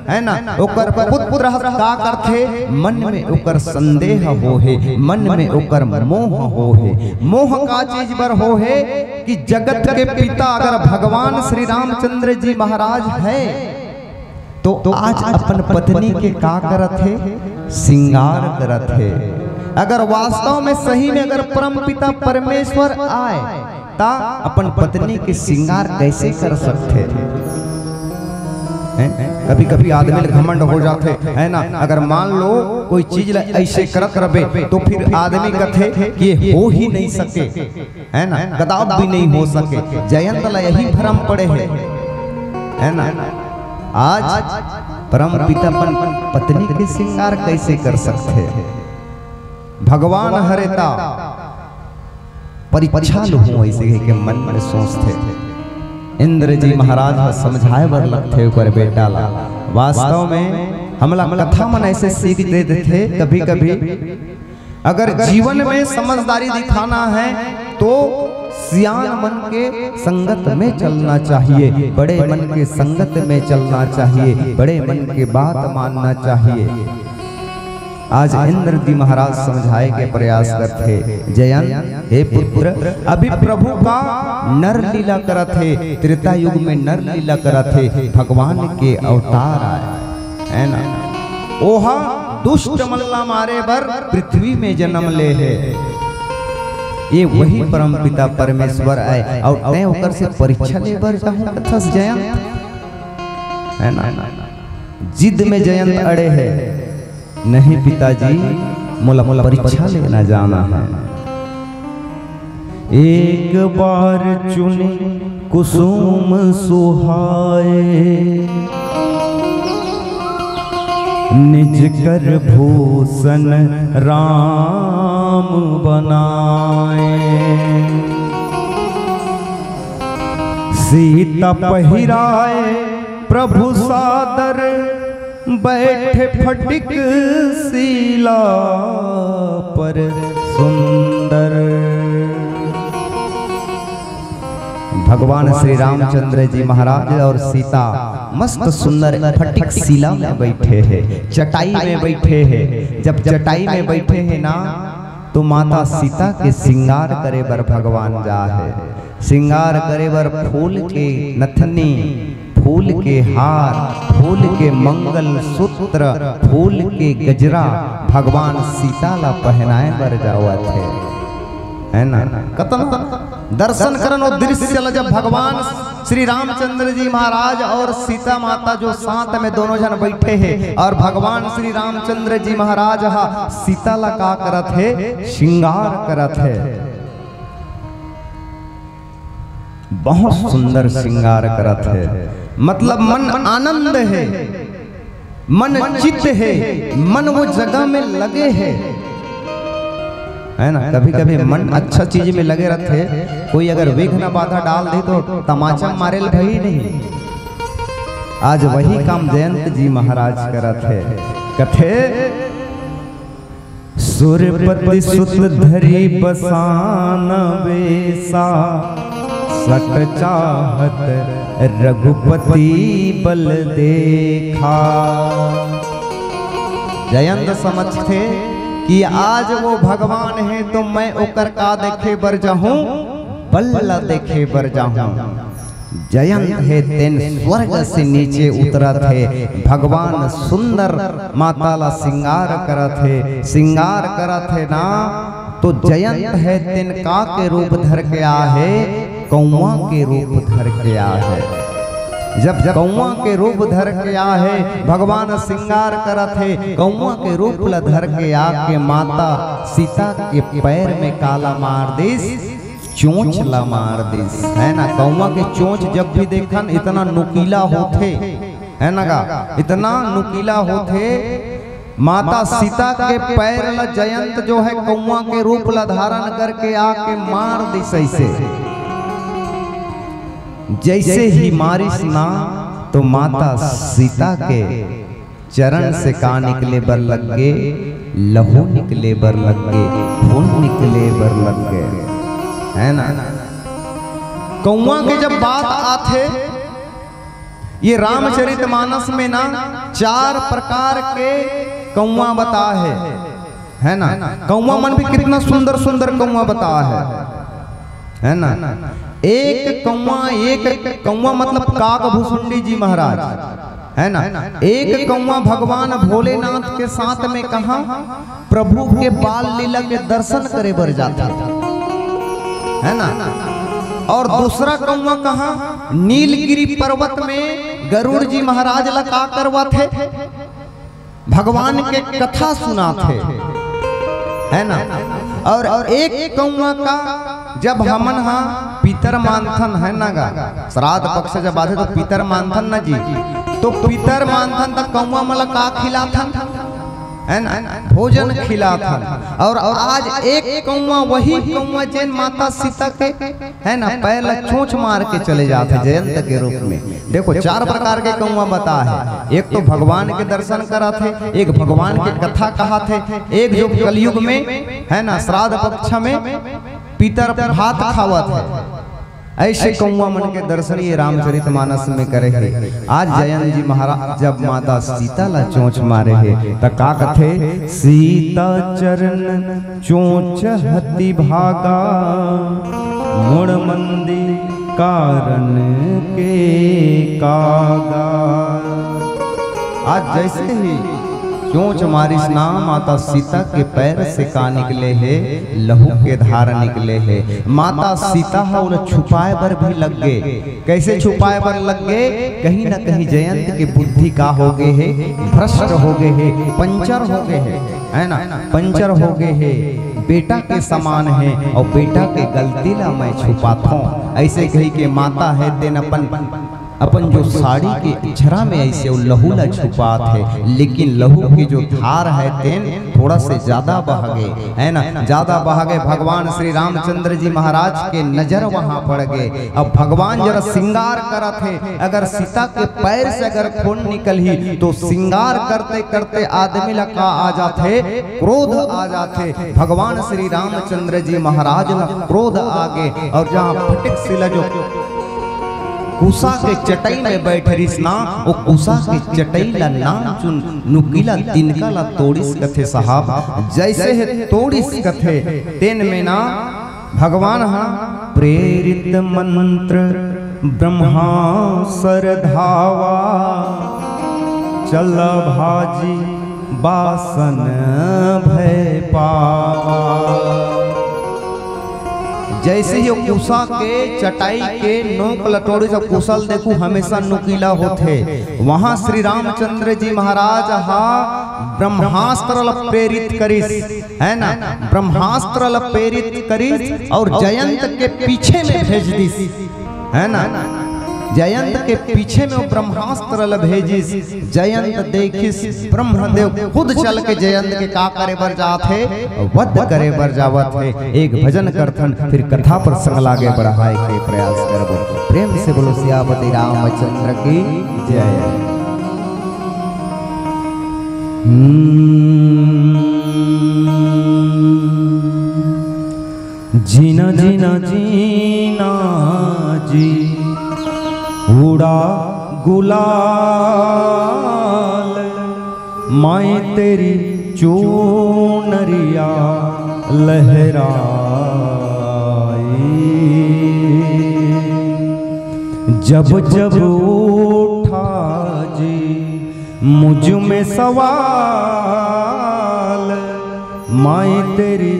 है ना, ओकर पुत्र ह का करथे? मन में ओकर संदेह होहे, मन में ओकर मोह होहे। मोह का चीज बर होहे? कि जगत के पिता अगर भगवान श्री रामचंद्र जी महाराज है, तो आज अपन पत्नी के का करत हे? श्रृंगार करत हे। अगर वास्तव में, सही में, अगर परम पिता परमेश्वर आय, ता अपन पत्नी के श्रृंगार कैसे कर सकथे? हैं? कभी-कभी आदमी ल घमंड हो जाथे, है ना? अगर मान लो कोई चीज ल ऐसे करत रबे, तो फिर आदमी कथे कि ये हो ही नहीं सके, है ना? कदाप भी नहीं हो सके। जयंत ल यही भरम पड़े हे, है ना? आज परम पिता अपन पत्नी के श्रृंगार कैसे कर सकथे? भगवान हरे ता परीक्षा लूहूं, ऐसे कहिके मन में सोचथे। इंद्र जी महाराज ह समझाए बर लगथे ओकर बेटा ला। वास्तव में हमला कथा मन ऐसे सीख दे देथे कभी-कभी। अगर जीवन में समझदारी दिखाना है तो सियान मन के संगत में चलना चाहिए, बड़े मन के संगत में चलना चाहिए, बड़े मन के बात मानना चाहिए। आज इंद्र जी महाराज समझाए के प्रयास करथे, जयंत, हे पुत्र, अभी प्रभु का नर लीला करत हे, त्रेता युग में नर लीला करत हे, भगवान के अवतार आय, है ना? ओहा दुष्ट मन ला मारे बर पृथ्वी में जन्म ले हे। ये वही परम पिता परमेश्वर आय, अउ तैं ओकर से परीक्षा ले बर जाहूं कथस जयंत, है ना? जिद में जयंत अड़े हे, नहीं पिताजी, मोला, मोला परीक्षा लेना जाना है। एक बार चुनी कुसुम सुहाए, निज कर भूषण राम बनाए। सीता पहिराए प्रभु सादर, बैठे फटिक सीला पर सुंदर। भगवान श्री रामचंद्र जी महाराज और सीता मस्त सुंदर फटिक सीला में बैठे हे, चटाई में बैठे हे। जब चटाई में बैठे हे ना, तो माता सीता के श्रृंगार करे बर भगवान जा हे। श्रृंगार करे बर फूल के नथनी, फूल के हार, फूल के मंगल सूत्र, फूल के गजरा भगवान सीता ला पहनाए बर जावत हे, है ना? कतना दर्शन करन वो दृश्य ला, जब भगवान श्री रामचंद्र जी महाराज और सीता माता जो साथ में दोनों जन बैठे हे और भगवान श्री रामचंद्र जी महाराज हा सीता ला का करत हे? श्रृंगार करत हे। बहुत सुंदर श्रृंगार करत हे, मतलब मन आनंद हे, मन चित्त हे, मन वो जगह में लगे हे, है ना? कभी कभी मन अच्छा चीज में लगे रहथे, कोई अगर विघ्न बाधा डाल दे तो तमाचा मारे ल भई नहीं। आज वही काम जयंत जी महाराज करत हे, कथे सुरपति सुत धरि बसान बेसा, सठ चाहत रघुपति बल देखा। जयंत समझथे कि आज वो भगवान हे तो मैं ओकर का देखे बर जाहूं, बल ला देखे बर जाहूं। जयंत हे तेन स्वर्ग से नीचे उतरत हे, भगवान सुंदर माता ला श्रृंगार करत हे, श्रृंगार करत हे ना, तो जयंत हे तेन का के रूप धर के आ हे? कौआ के रूप धर के आ हे। जब कौआ के रूप धर के आ हे, भगवान श्रृंगार करत हे, कौआ के रूप ला धर के आके माता सीता के पैर में काला मार दिस, चोंच ला मार दिस, है ना? कौआ के चोंच जब भी देखन इतना नुकीला होथे, है ना गा? इतना नुकीला होथे। माता सीता के पैर ला जयंत जो है कौआ के रूप ला धारण करके आके मार दिस ऐसे। जैसे ही मारिस ना तो माता सीता के चरण से का निकले बर लग गे, लहू निकले बर लग गे, खून निकले बर लग गे, है ना? कौआ के जब बात आथे, ये रामचरित मानस में ना चार प्रकार के कौआ बता है, है ना? कौआ मन भी कितना सुंदर सुंदर कौआ बता है, है ना? एक कौआ, एक कौआ मतलब काग भुसुंडी जी महाराज, है ना? एक कौआ भगवान भोलेनाथ के साथ में कहा प्रभु के बाल लीला के दर्शन करे बर जाथे, है ना? और दूसरा कौआ कहा नीलगिरी पर्वत में गरुड़ जी महाराज ला का करवाथे, भगवान के कथा सुनाथे, है ना? और एक कौआ का जब हमन हा पितर मानथन, है ना गा, श्राद्ध पक्ष जब आथे तो पितर मानथन ना जी, तो पितर मानथन त कौआ मन ला का खिलाथन, है ना? भोजन खिलाथन। और आज एक कौआ, वही कौआ जेन माता सीता के, है ना, पैर ला चोंच मार के चले जाथे जयंत के रूप में। देखो, चार प्रकार के कौआ बता है। एक तो भगवान के दर्शन कराथे, एक भगवान के कथा कहाथे, एक जो कलयुग में, है ना, श्राद्ध पक्ष में पितर भात खावत है। ऐसे कौआ मन के दर्शन ये रामचरित मानस में करे है। आज जयंत जी महाराज जब माता सीता ला चोंच मारे है, त का कथे? सीता चरण चोंच हति भागा, मुड़ मंदी कारण के कागा। आज जैसे ही चोंच मारिस ना, माता सीता के पैर से का निकले हे? लहू के धार निकले हे। माता सीता ह ओला छुपाए बर भी लग गे। कैसे छुपाए बर लग गे? कहीं ना कहीं जयंत के बुद्धि का हो गे हे, भ्रष्ट हो गे हे, पंचर हो गे हे, है ना, पंचर हो गे हे। बेटा के समान हे और बेटा के गलती ला मैं छुपाथों, ऐसे कही के माता हे तेन अपन अपन जो साड़ी के अछरा में ऐसे वो लहू ला छुपात हे, लेकिन लहू के जो धार हे तेन थोड़ा से ज्यादा बह गे, है ना, ज्यादा बह गे। भगवान श्री रामचंद्र जी महाराज के नजर वहां पड़ गे। अब भगवान जरा श्रृंगार करत हे, अगर सीता के पैर से अगर खून निकलही तो श्रृंगार करते करते आदमी ला का आ जाथे? क्रोध आ जाथे। भगवान श्री रामचंद्र जी महाराज ला क्रोध आ गे और जहां फटिक सिला जो कुसा के चटई में बैठ रिस ना, वो कुसा के चटई ला नाम चुन नुकीला तिनका ला तोड़िस कथे साहब। जैसे हे तोड़िस कथे, तेन में ना भगवान हा प्रेरित मंत्र ब्रह्मा सरधावा, चल भाजी बासन भय पावा। जैसे ही वो कुसा के चटाई के नोक ल तोड़िस, कुसा ल देखू हमेशा नुकीला होथे। वहां श्री रामचंद्र जी महाराज हा ब्रह्मास्त्र ल प्रेरित करिस, है ना, ब्रह्मास्त्र ल प्रेरित करिस और जयंत के पीछे में भेज दिस, है ना। जयंत के पीछे में वो ब्रह्मास्त्र ल भेजिस। जयंत देखिस, ब्रह्मदेव खुद चल के जयंत के का करे बर जात हे? वध करे बर जावत हे। एक भजन करथन, फिर कथा प्रसंग लागे बढ़ाए के प्रयास करबो। प्रेम से बोलो सियापति रामचंद्र की जय। हम्म। जीना जीना जीना जी उड़ा गुलाल, माए तेरी चूनरिया लहराई। जब जब उठा जी मुझ में सवाल, माए तेरी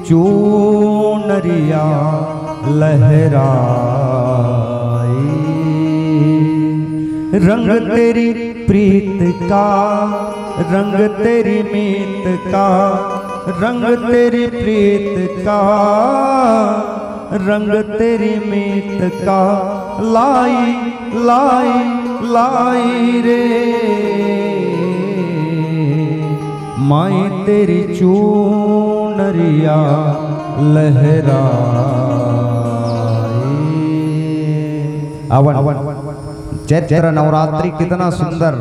चूनरिया लहराई। रंग तेरी प्रीत का, रंग तेरी मीत का, रंग तेरी प्रीत का, रंग तेरी मीत का लाई, लाई, लाई रे। माए तेरी चूनरिया लहराए। आवन, आवन। चैत्र नवरात्रि कितना सुंदर,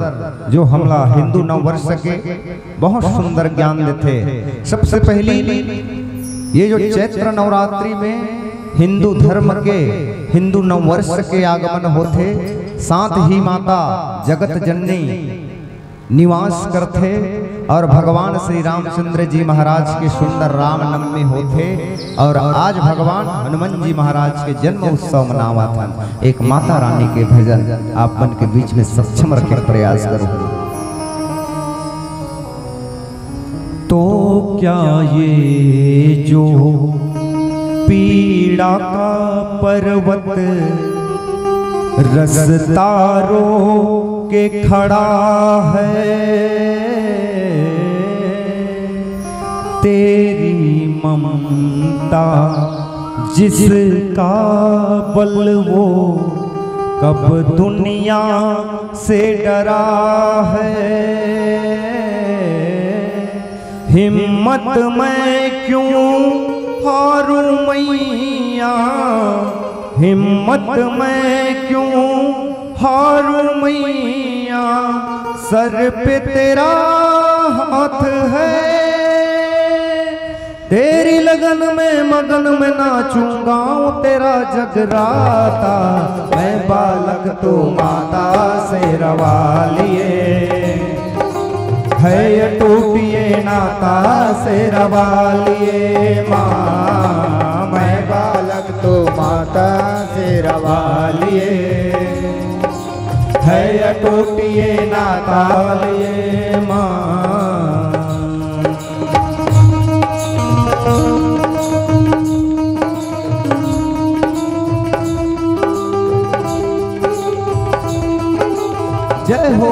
जो हमला हिंदू नववर्ष के बहुत सुंदर ज्ञान देथे। सबसे पहली, ये जो चैत्र नवरात्रि में हिंदू धर्म के, हिंदू नववर्ष के आगमन होथे, साथ ही माता जगत जननी निवास करथे और भगवान श्री रामचंद्र जी महाराज के सुंदर रामनवमी होथे और आज भगवान हनुमान जी महाराज के जन्म उत्सव मनावत हन। एक माता रानी के भजन आप मन के बीच में सक्षम रखे के प्रयास करूं। तो क्या ये जो पीड़ा का पर्वत रस्ता रोके खड़ा है, तेरी ममता जिसका बल, वो कब दुनिया से डरा है। हिम्मत मैं क्यों हारूं मैया, हिम्मत मैं क्यों हारूं मैया, सर पे तेरा हाथ है। तेरी लगन में मगन मैं नाचूं, गाऊं तेरा जगराता। मैं बालक तू माता शेरवालिए, है अटूट ये नाता शेरवालिए माँ। मैं बालक तू माता शेरवालिए, है अटूट ये नाता ये माँ। जय हो।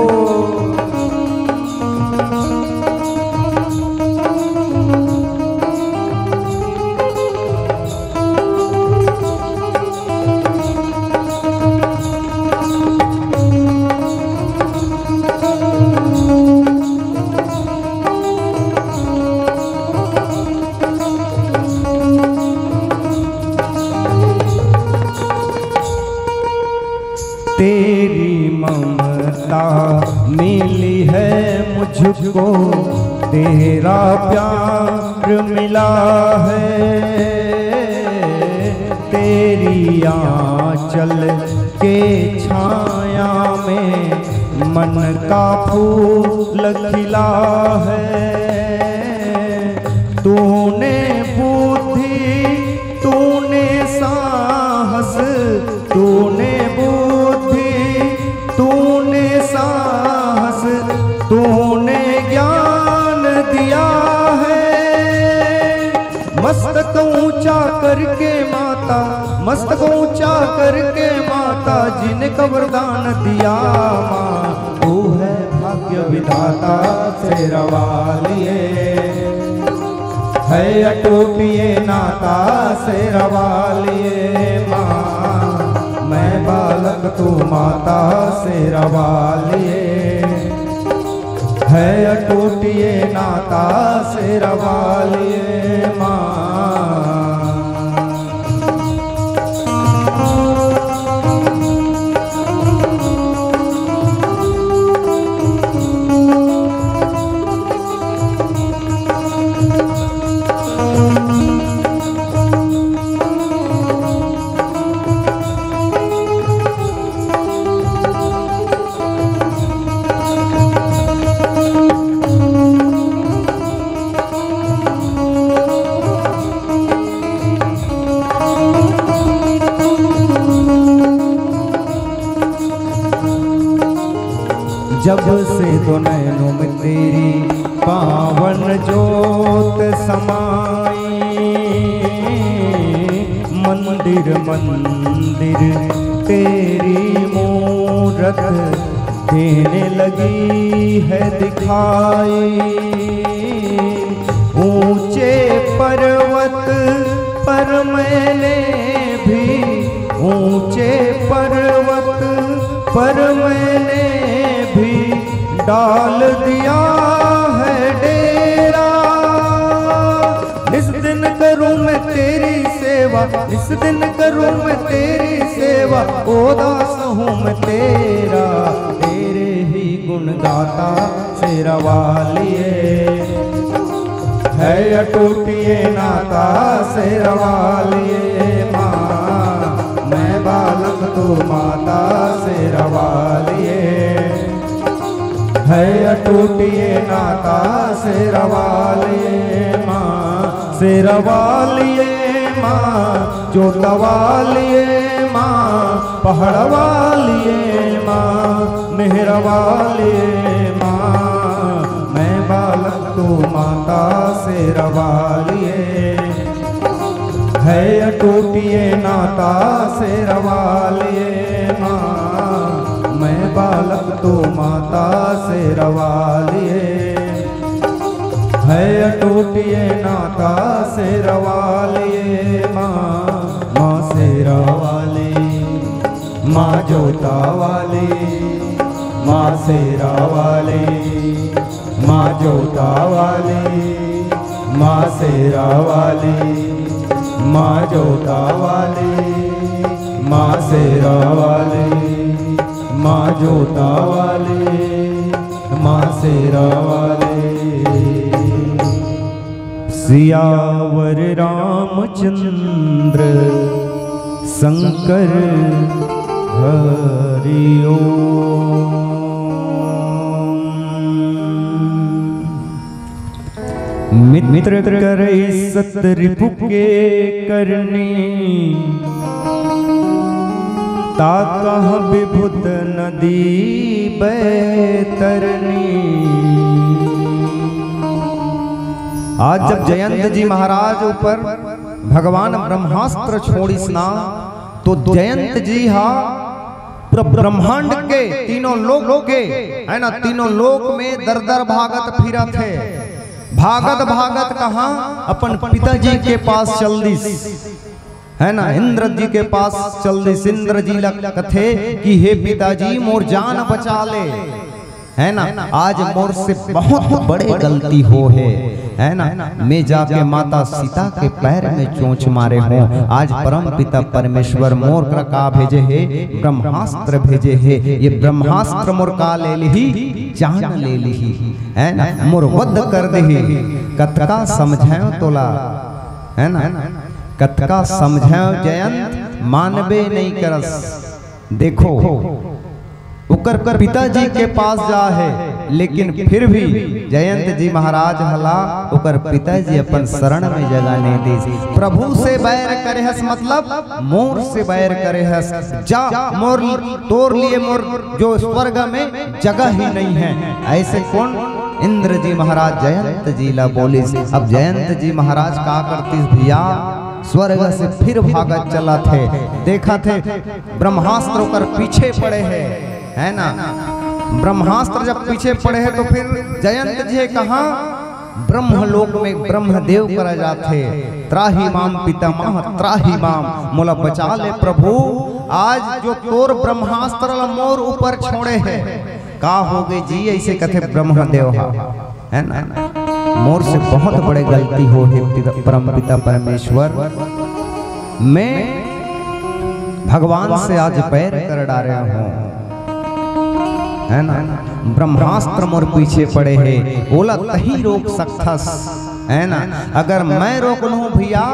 तेरी ममता मिली है मुझको, तेरा प्यार मिला है। तेरी आंचल के छाया में मन का फूल खिला है। तूने बुद्धि, तूने साहस, तूने बुद्धि, तूने साहस, तूने ज्ञान दिया है। मस्तक ऊंचा करके माता, मस्तक ऊंचा करके माता, जिनका वरदान दिया माँ, तू है भाग्य विधाता शेरवालिए। है अटूट ये नाता शेरवालिए माँ, मैं बालक तू माता शेरवालिए। है अटूट ये नाता शेरवालिए माँ। जब से दो नैनों में तेरी पावन जोत समाई, मंदिर मंदिर तेरी मूरत देने लगी है दिखाई। ऊंचे पर्वत पर मैंने भी, ऊंचे पर्वत पर मैंने भी डाल दिया है डेरा। निस दिन करूं मैं तेरी सेवा, निस दिन करूं मैं तेरी सेवा, ओ दास हूं मैं तेरा, तेरे ही गुण गाता शेरा वालिए। है अटूट ये नाता शेरा वालिए माँ, मैं बालक तू माता शेरा वालिए। है अटूट ये नाता शेरा वालिए माँ, शेरा वालिए माँ, जोता वालिए माँ, पहाड़ वालिए माँ, मेहरा वालिए माँ, मैं बालक तू माता शेरा वालिए। है अटूट ये नाता शेरा वालिए माँ, मैं बालक तू माता शेरा वालिए। है अटूट ये नाता शेरा वालिए माँ, माँ शेरा वाली, माँ जोता वाली, माँ शेरा वाली, माँ जोता वाली, माँ शेरा वाली, माँ जोता वाली, माँ शेरा वाली, माँ जोता वाली, माँ शेरा वाली। सियावर रामचंद्र शंकर हरि ओम। मित्र करई सत रिपु के करनी, ता कह विभुत नदी बैतरनी। आज जब जयंत जी महाराज ऊपर भगवान ब्रह्मास्त्र छोड़िस ना, तो जयंत जी हा पूरा ब्रह्मांड के, तीनों लोक के, है ना, तीनों लोक में दर दर भागत फिरत हे। भागत भागत कहाँ? अपन पिताजी के पास चल दिस, है ना, इंद्र जी के पास चल दिस। इंद्र जी ला कथे कि हे पिताजी, मोर जान बचा ले, है ना, आज मोर से बहुत बड़े गलती हो हे, है ना, मैं जाके माता सीता के पैर में चोंच मारे हों। आज परम पिता परमेश्वर मोर करा का भेजे हे? ब्रह्मास्त्र भेजे हे। ये ब्रह्मास्त्र मोर का ले लिही? जान ले लिही, है ना, मोर वध कर देही। कतका समझायो तोला, है ना, कतका समझायो जयंत, मानबे नहीं करस। देखो, ओकर पिताजी के पास जा हे, लेकिन फिर भी जयंत जी महाराज हला ओकर पिताजी अपन शरण में जगह नहीं दिस। प्रभु से बैर करे हस, मतलब मोर से बैर करे हस, जा, मोर, तोर लिए मोर जो स्वर्ग में जगह ही नहीं है। ऐसे कौन? इंद्र जी महाराज जयंत जी ला बोलिस। अब जयंत जी महाराज का करतिस भैया, स्वर्ग से फिर भागत चलत हे, देखत हे ब्रह्मास्त्र ओकर पीछे पड़े हे, है ना। ब्रह्मास्त्र जब पीछे पड़े हे तो फिर जयंत जी कहाँ? ब्रह्मलोक में ब्रह्मदेव करा जाथे, त्राहि माम पितामह त्राहि माम, मोला बचा ले प्रभु। आज जो तोर ब्रह्मास्त्र ला मोर ऊपर छोड़े हे, का होगे जी? ऐसे कथे ब्रह्मदेव हा, है ना। मोर से बहुत बड़े गलती हो हे पिता, परम पिता परमेश्वर, मैं भगवान से आज बैर कर डारे हों, है ना। ब्रह्मास्त्र मोर पीछे पड़े हे, ओला तही रोक सकथस, है ना। अगर मैं रोक लूं भैया,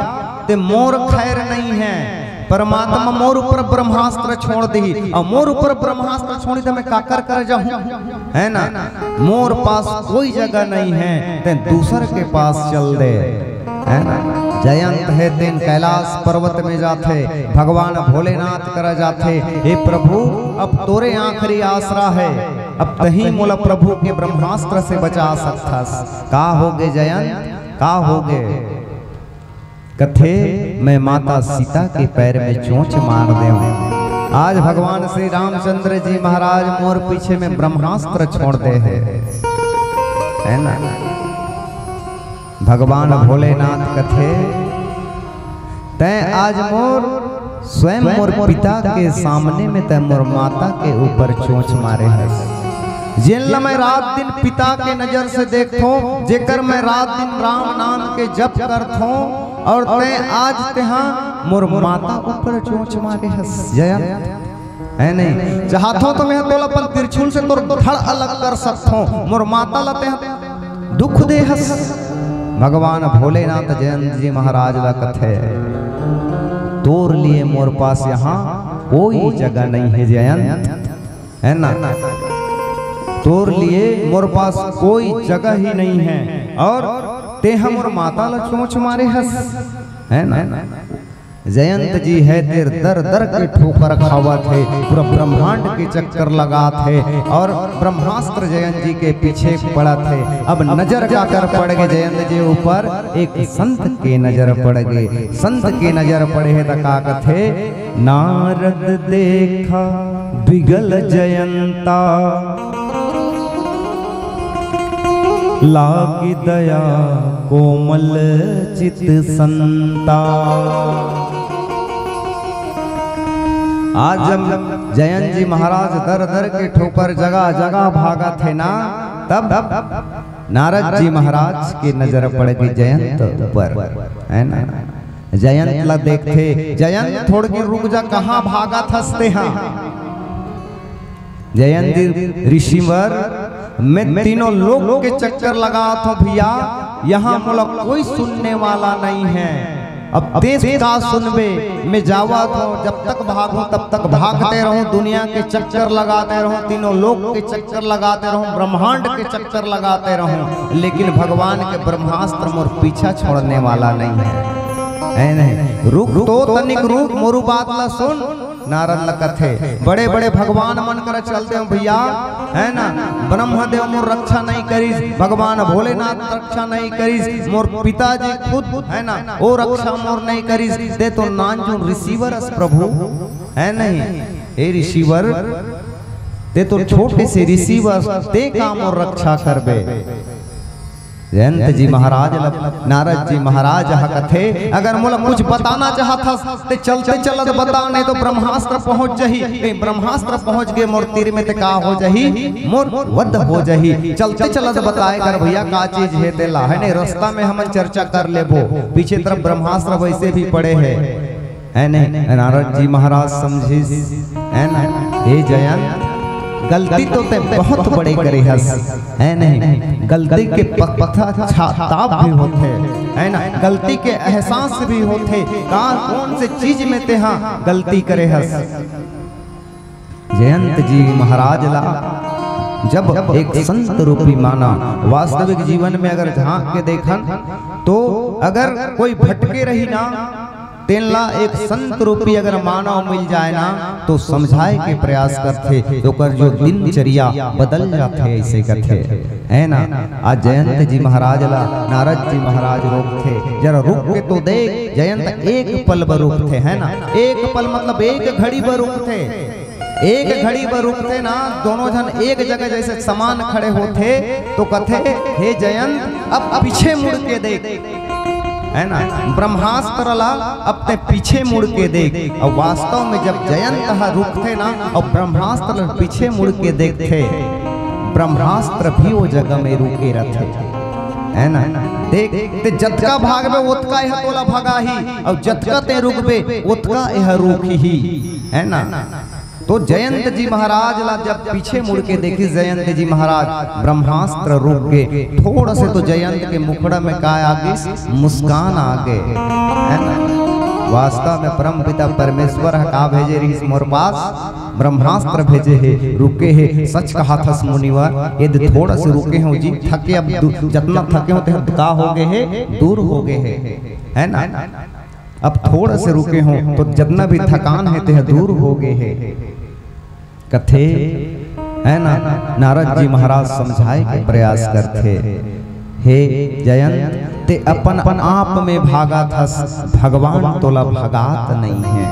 ते मोर खैर नहीं है। परमात्मा मोर ऊपर ब्रह्मास्त्र छोड़ दिही, अउ मोर ऊपर ब्रह्मास्त्र छोड़ी त मैं काकर कर जाहूं, है ना। मोर पास कोई जगह नहीं है, ते दूसर के पास चल दे, है ना। जयंत हे तेन कैलाश पर्वत में जाथे, भगवान भोलेनाथ करा जाथे, हे प्रभु, अब तोरे आखिरी आसरा हे, अब तही मोला प्रभु के ब्रह्मास्त्र से बचा सकथस। का होगे जयंत, का होगे? कथे, मैं माता सीता के पैर में चोंच मार देव। आज भगवान श्री रामचंद्र जी महाराज मोर पीछे में ब्रह्मास्त्र छोड़ दे हे, है ना। भगवान भोलेनाथ कथे, तैं आज मोर, स्वयं मोर पिता के सामने में तैं मोर माता के ऊपर चोंच मारे हस। जेन ला मैं रात दिन पिता के नजर से देखथों, जेकर मैं रात दिन राम नाम के जप करथों, और तैं आज तेहा मोर माता ऊपर चोंच मारे हस जयंत, हे नहीं? चाहत हों त मैं तोला अपन त्रिशूल से तोर धड़ अलग कर सकत हों। मोर माता ला तें दुख दे हस। भगवान भोलेनाथ जयंत जी महाराज ला कथे, तोर लिए मोर पास यहाँ कोई जगह नहीं है जयंत, हे ना? तोर लिए मोर पास कोई जगह ही नहीं है। अउ तेंहा मोर माता ला चोंच मारे हस, हे ना? जयंत जी हे तेर दर दर के ठोकर खावत हे, पूरा ब्रह्मांड के चक्कर लगात हे अउ ब्रह्मास्त्र जयंत जी के पीछे पड़त हे। अब नजर काकर पड़ गे जयंत जी ऊपर, एक संत के नजर पड़ गे। संत के नजर पड़े हे त का कथे, नारद देखा बिगल जयंता, लागी दया कोमल चित संता। आज जब जयंत जी महाराज दर दर के ठोकर जगह जगह भागत हे ना, तब नारद जी महाराज के नजर पड़ गे जयंत ऊपर, हे ना? जयंत ला देखथे, जयंत थोड़किन रुक जा, कहाँ भागत हस तेंहा? जयंत जी, ऋषिवर, मैं तीनों लोक के चक्कर लगात हों भइया, यहाँ मोला कोई सुनने वाला नहीं है। अब तें का सुनबे, मैं जावत हों, जब तक भागहूँ तब तक भागते रहूँ, दुनिया के चक्कर लगाते रहूँ, तीनों लोक के चक्कर लगाते रहूँ, ब्रह्मांड के चक्कर लगाते रहूँ, लेकिन भगवान के ब्रह्मास्त्र मोर पीछा छोड़ने वाला नहीं है। हे नहीं? रुक तो तनिक रुक, मोर बात ला सुन। नारद ला कथे, बड़े बड़े भगवान मन करा चल देंव भइया, हे ना? ब्रह्मदेव मोर रक्षा नहीं करिस, भगवान भोलेनाथ रक्षा नहीं करिस, मोर पिताजी खुद, हे ना, ओ रक्षा मोर नहीं करिस, तें तो नानचुन ऋषिवर अस प्रभु, हे नहीं? हे ऋषिवर, तें तो छोटे से ऋषिवर अस, तें का मोर रक्षा करबे? जयंत जी महाराज ला नारद जी महाराज ह कथे, अगर मोला कुछ बताना चाहत हस, तें चलते चलत बता, नहीं तो ब्रह्मास्त्र पहुंच जाही। कहीं ब्रह्मास्त्र पहुंच गे मोर तीर में, तें का हो जाही? मोर वध हो जाही। चलते चलत बताए कर भइया, का चीज हे तेला, हे नहीं? रस्ता में हमन चर्चा कर लेबो। पीछे तरफ ब्रह्मास्त्र वैसे भी पड़े हे। हे नहीं? नारद जी महाराज समझिस, हे ना? हे जयंत, गलती तो तें बहुत बड़े करे हस, हे नहीं? गलती के पछताप भी होथे, हे ना? गलती के एहसास भी होथे। का, कौन से चीज में तेंहा गलती करे हस? जयंत जी महाराज ला जब एक संत रूपी माना, वास्तविक जीवन में अगर झांक के देखन तो अगर कोई भटके रही ना, तेन ला एक संत रूपी अगर मानव मिल जाए ना, तो समझाए के प्रयास करथे, तो ओकर जो दिनचर्या बदल जाथे, ऐसे कथे, हे ना? आज जयंत जी महाराज ला नारद जी महाराज रोकथे, जरा रुक के तो देख। जयंत एक पल बर रुकथे, हे ना? एक पल मतलब एक घड़ी बर रुकथे। एक घड़ी बर रुकथे ना, दोनों झन एक जगह जैसे समान खड़े होथे, तो कथे, हे जयंत, अब पीछे मुड़ के देख, हे ना? ब्रह्मास्त्र ला अब तें पीछे मुड़ के देख। अउ वास्तव में जब जयंत ह रुकथे ना, अउ ब्रह्मास्त्र ला पीछे मुड़ के देखथे, ब्रह्मास्त्र भी ओ जगह में रुके रथे, हे ना? देख, तें जतका भागबे, ओतका एह तोला भगाही, अउ जतका तें रुकबे, ओतका एह रोकही, हे ना? तो जयंत जी महाराज ला जब पीछे मुड़ के देखिस जयंत जी महाराज, ब्रह्मास्त्र रुक गे। थोड़ा से तो जयंत के मुखड़ा में का आ गिस, मुस्कान आ गे, हे ना? वास्तव में परम पिता परमेश्वर ह का भेजे रहिस मोर पास? ब्रह्मास्त्र भेजे हे, रुके हे। सच कहाथस मुनिवर, यदि थोड़ा से रुके हों जी, थके अब दु-, जतना थके हों तेह का हो गे हे, दूर हो गे हे, हे ना? अब थोड़ा से रुके हों तो जतना भी थकान हे तेह दूर हो गे हे। कथे, हे ना, नारद जी महाराज समझाए के प्रयास करथे, हे जयंत, तें अपन, अपन आप में भागत हस, भगवान तोला भगात नहीं हे,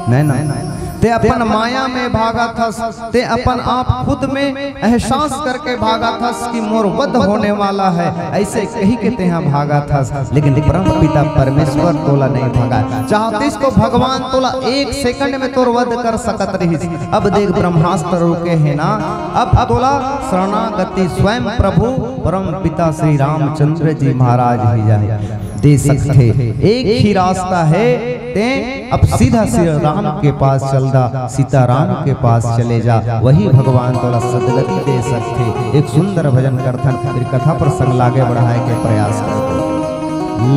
नहीं ना? तें अपन माया में भागत हस, तें अपन आप खुद में एहसास करके भागत हस कि मोर वध होने वाला है, ऐसे कही के तेहा भागत हस, लेकिन परम पिता परमेश्वर तोला नहीं भगाए। चाहतिस तो भगवान तोला एक सेकंड में तोर वध कर सकत रहिस। अब देख, ब्रह्मास्त्र रुके हे ना, अब तोला शरणागति स्वयं प्रभु परम पिता श्री रामचंद्र जी महाराज ही जाए। दे सकथे। एक ही रास्ता है, ते अब सीधा श्री राम के पास चल दा, सीताराम के पास चले जा, वही भगवान तोला सदगति दे सकथे। एक सुंदर भजन करथन, फिर कथा प्रसंग लागे बढ़ाए के प्रयास करथन।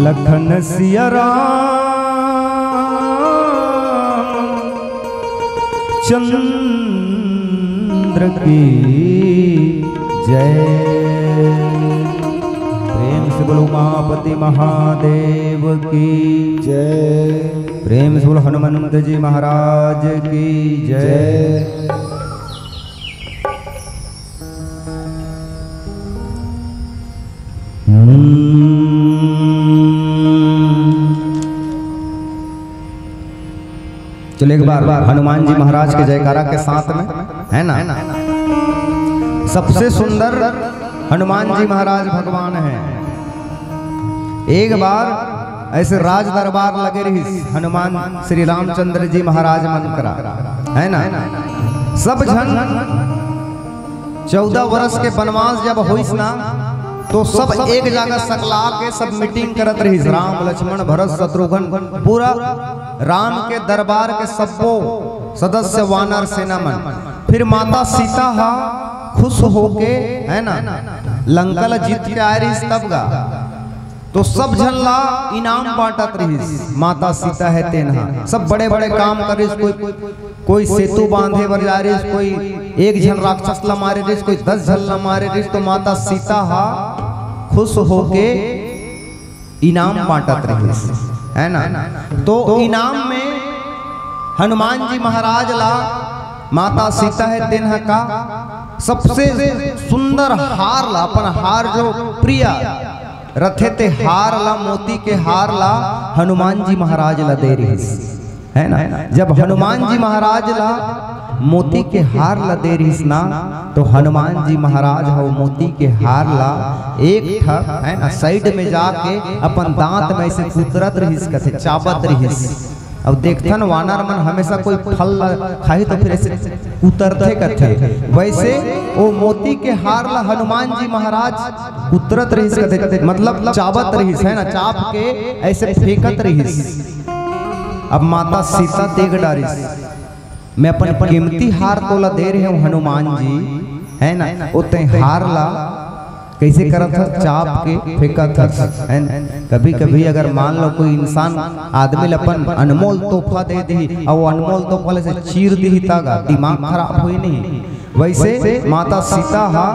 लखन सिया राम चंद्र की जय। प्रेम से बोलो उमापति महादेव की जय। प्रेम से बोलो हनुमंत जी महाराज की जय। जय। हम्म। चलो एक बार हनुमान जी महाराज के जयकारा के साथ में, है ना, सबसे सुंदर हनुमान जी महाराज भगवान है। एक बार ऐसे राज दरबार लगे रहिस हनुमान श्री रामचंद्र जी महाराज मन करा, है ना, सब झन चौदह वर्ष के वनवास जब होइस ना, तो सब एक जगह सकला के सब मीटिंग करत रहिस। राम, लक्ष्मण, भरत, शत्रुघ्न, पूरा राम के दरबार के सब्बो सदस्य, वानर सेना मन। फिर माता सीता हा खुश होके, है ना, लंका ला जीत के आए रहिस तब गा। तो सब झन ला इनाम बांटत रहिस। माता सीता हे तेन हा सब बड़े-बड़े काम करिस, कोई, कोई सेतु बांधे बर जा रहिस, कोई एक झन राक्षस ला मारे रहिस, कोई दस झन ला मारे रहिस। तो माता सीता हा खुश होके इनाम बांटत रहिस, है ना। तो इनाम में हनुमान जी महाराज ला माता सीता हे तेन हा का सबसे सुंदर हार ला, अपन हार जो प्रिय रथे ते हार ला, मोती के हार ला हनुमान जी महाराज ला दे रहिस, है ना। जब हनुमान जी महाराज ला मोती के हार ला दे रहिस ना, तो हनुमान जी महाराज हा मोती के हार ला एक ठक, है ना, साइड में जाके अपन दांत में से कुतरत रहिस, कथे चाबत रहिस। अब देखथन वानर मन हमेशा कोई फल ला खाही तो फिर ऐसे कुतरथे कथे, वैसे वो मोती के हार ला हनुमान जी महाराज कुतरत रहिस कथे, मतलब चाबत रहिस, है ना, चाब के ऐसे फेंकत रहिस। अब माता सीता देख डारिस, मैं अपन कीमती हार तोला दे रहे हूँ हनुमान जी, है ना, वो तैं हार ला कैसे करत हस, चाप के फेंकत हस, है ना। कभी कभी अगर मान लो कोई इंसान आदमी ला अपन अनमोल तोहफा दे दिही, अउ अनमोल तोहफा ला ऐसे चीर दिही, त गा दिमाग खराब होही नहीं। वैसे माता सीता हा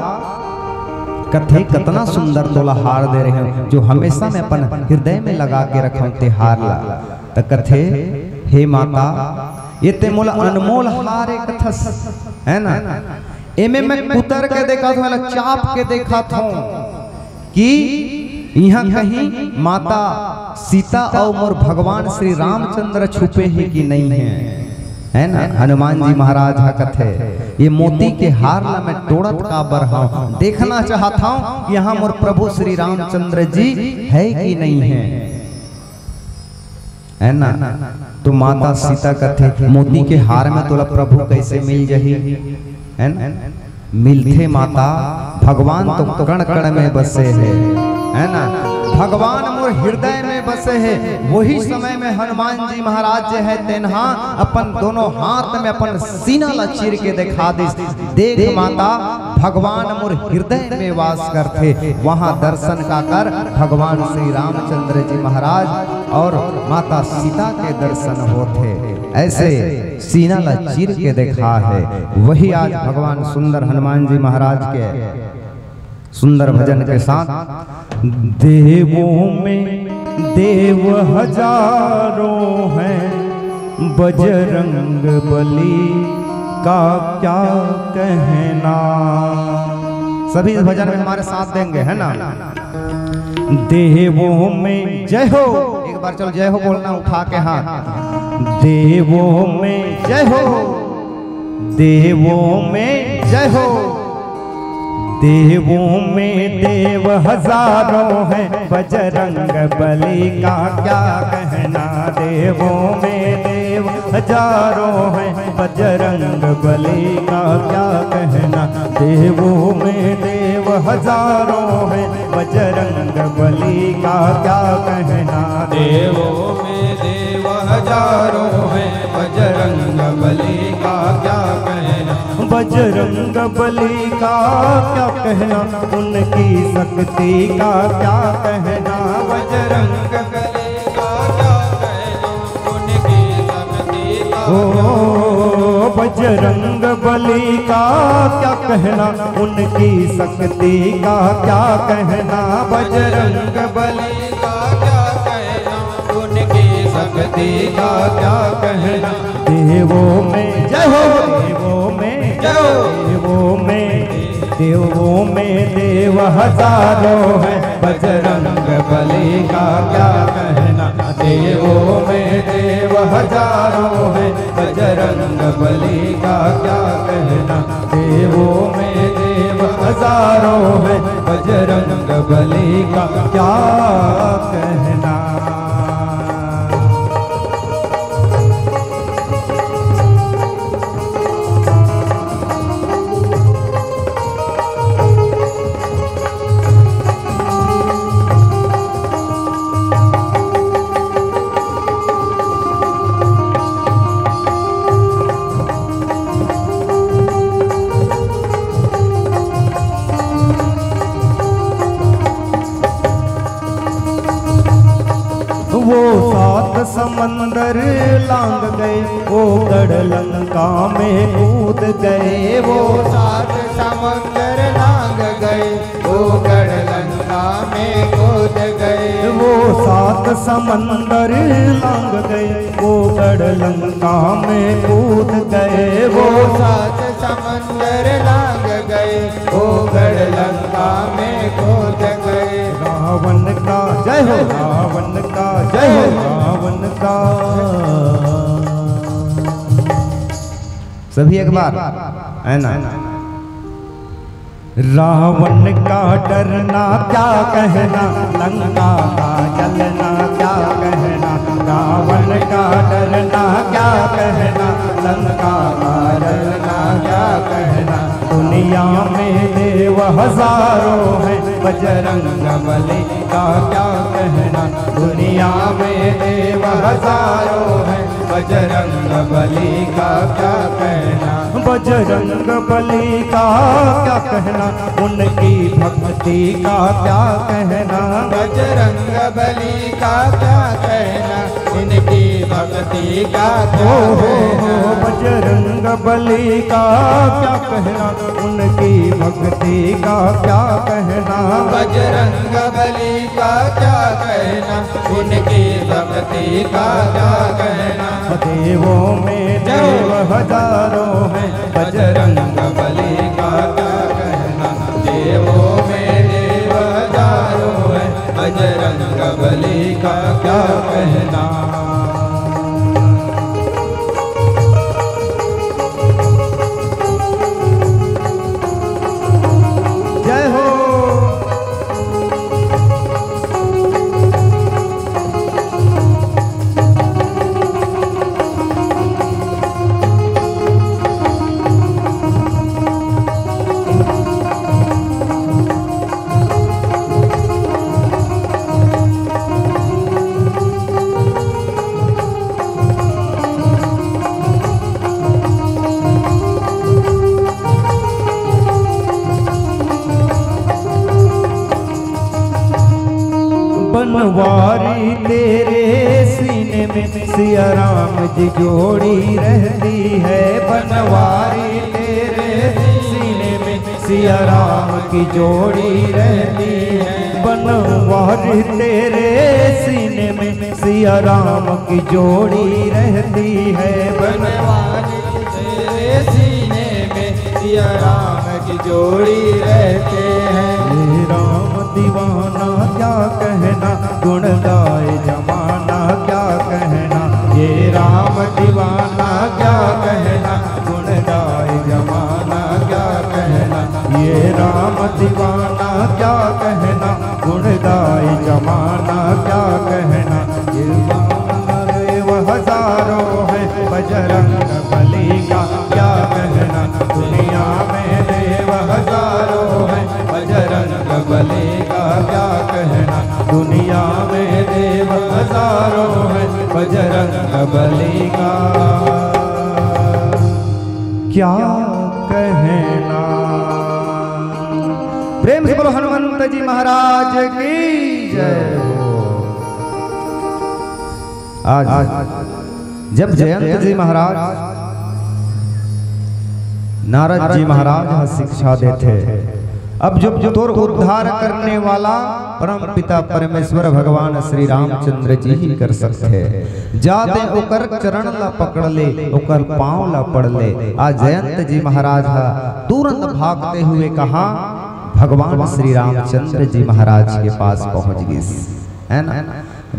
कथे, कतना सुंदर तोला हार दे रहे हूँ, जो हमेशा मैं अपन हृदय में लगा के रखूं ते हार ला। त कथे, हे माता, ये ते मोला अनमोल हार ए कथस, है ना, एमे मैं कुतर के देखत हूँ, एला चाप के देखत हूँ कि इहाँ कहीं माता सीता अउ मोर भगवान श्री रामचंद्र छुपे हे कि नहीं हे, है ना। हनुमान जी महाराज हा कथे, ये मोती के हार ला मैं टोड़त काबर हूँ, देखना चाहत हूँ कि यहाँ मोर प्रभु श्री रामचंद्र जी हे कि नहीं हे, है ना। तो माता सीता कथे, मोती के हार में तोला प्रभु कैसे मिल जाही, है ना। मिलथे माता, भगवान तो कण कण में बसे हे, है ना। भगवान मोर हृदय में बसे हे। वही समय में हनुमान जी महाराज जे हे तेनहा अपन दोनों हाथ में अपन सीना ला चीर के देखा दिस, देख माता, भगवान मोर हृदय में वास करथे। वहाँ दर्शन का कर भगवान श्री रामचंद्र जी महाराज और माता सीता के दर्शन होथे। ऐसे सीना ला चीर के देखा हे। वही आज भगवान सुंदर हनुमान जी महाराज के सुंदर भजन के साथ, देवों में देव हजारों हैं, बजरंग बली का क्या कहना। सभी इस भजन में हमारे साथ देंगे, है ना। देवों में जय हो, एक बार चलो जय हो बोलना उठा के हाथ। देवों में जय हो, देवों में जय हो। देवों में देव हजारों हैं, बजरंग बली का क्या कहना। देवों में देव हजारों हैं, बजरंग बली का क्या कहना। देवों में देव हजारों हैं, बजरंग बली का क्या कहना। देवों में देव हजारों हैं, बजरंग बली का क्या कहना। बजरंग बली का क्या कहना, उनकी शक्ति का क्या कहना। बजरंग बली का क्या कहना, उनकी शक्ति का ओ, बजरंग बली का क्या कहना, उनकी शक्ति का क्या कहना। बजरंग बली का क्या कहना, उनकी शक्ति का क्या कहना। देवों में जय हो, देवों में जय हो। देवों में, देवों में देव हजारों हैं, बजरंग बली का क्या कहना। देवों में देव हजारों हैं, बजरंग बली का क्या कहना। देवों में देव हजारों हैं, बजरंग बली का क्या कहना। वो सात समंदर लांग गए, वो गढ़ लंका में कूद गए। वो सात समंदर लांग गए, वो गढ़ लंका में कूद गए। वो सात समंदर लांग गए, वो गढ़ लंका में कूद गए। वो सात समंदर लांग गए, वो गढ़ लंका में कूद गए। रावण का जय हो, रावण का जय हो, रावण का। सभी एक बार, है ना? रावण का डरना क्या कहना, लंका का जलना क्या कहना। रावण का डरना क्या कहना, लंका का जलना क्या कहना। दुनिया में देव हजारों हैं, बजरंग बली का क्या कहना। दुनिया में देव हजारों हैं, बजरंग बली का क्या कहना। बजरंग बली का क्या कहना, उनकी भक्ति का क्या कहना। बजरंग बली का क्या कहना, उनकी भक्ति का क्या कहना। बजरंग बली का क्या कहना, उनकी भक्ति का क्या कहना। बजरंग बली का क्या कहना, उनकी भक्ति का क्या कहना। देवों में देव हजारों हैं, बजरंग बली का क्या कहना। देवों में देव हजारों हैं, बजरंग बली का क्या कहना। जय हो। बनवारी तेरे सीने में सिया राम की जोड़ी रहती है। बनवारी तेरे सीने में सिया राम की जोड़ी रहती है। बनवारी तेरे सीने में सिया राम की जोड़ी रहती है। बनवारी तेरे सीने में सिया राम की जोड़ी रहते हैं। ये राम दीवाना क्या कहना, गुण गाए जमाना क्या कहना। ये राम दीवाना क्या कहना, गुण गाए जमाना क्या कहना। ये राम दीवाना क्या कहना, गुण गाए जमाना क्या कहना। ये देव हजारों हैं, बजरंग बली का क्या कहना। दुनिया में देव हजारों हैं, बजरंग क्या कहना। प्रेम से बोलो हनुमंत जी महाराज की जय हो। आज जब जयंत जी महाराज, नारद जी महाराज ह शिक्षा देथे, अब जो तोर उद्धार करने वाला परम पिता परमेश्वर भगवान श्री रामचंद्र जी ही कर सकथे। जा तें ओकर चरण ला पकड़ ले, ओकर पाँव ला पड़ ले। आज जयंत जी महाराज ह तुरंत भागते हुए कहाँ, भगवान श्री रामचंद्र जी महाराज के पास पहुँच गिस, है ना।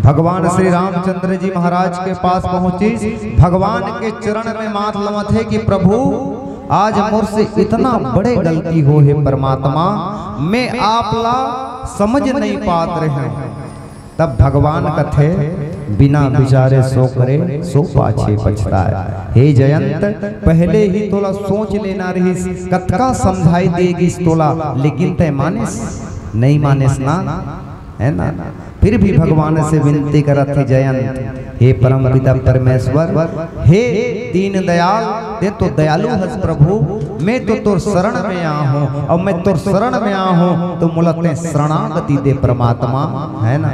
भगवान श्री रामचंद्र जी महाराज के पास पहुँचिस, भगवान के चरण में माथ लमत हे कि प्रभु, आज मोर से इतना बड़े गलती हो हे परमात्मा, मैं आप ला समझ नहीं पात रहे हूँ। तब भगवान कथे, बिना विचारे सो करे, सो पाछे पछताए। हे जयंत, पहले ही तोला सोच लेना रहिस, कतका समझाई दे गिस तोला, लेकिन तैं मानिस, नहीं मानिस ना, है ना। फिर भी भगवान से विनती करत हे, जयंत, हे परम पिता परमेश्वर, हे दीन दयाल, तें तो दयालु हस प्रभु, मैं तो तोर शरण में आ हूँ, अउ मैं तोर शरण में आ हूँ तो मोला तें शरणागति दे परमात्मा, है ना।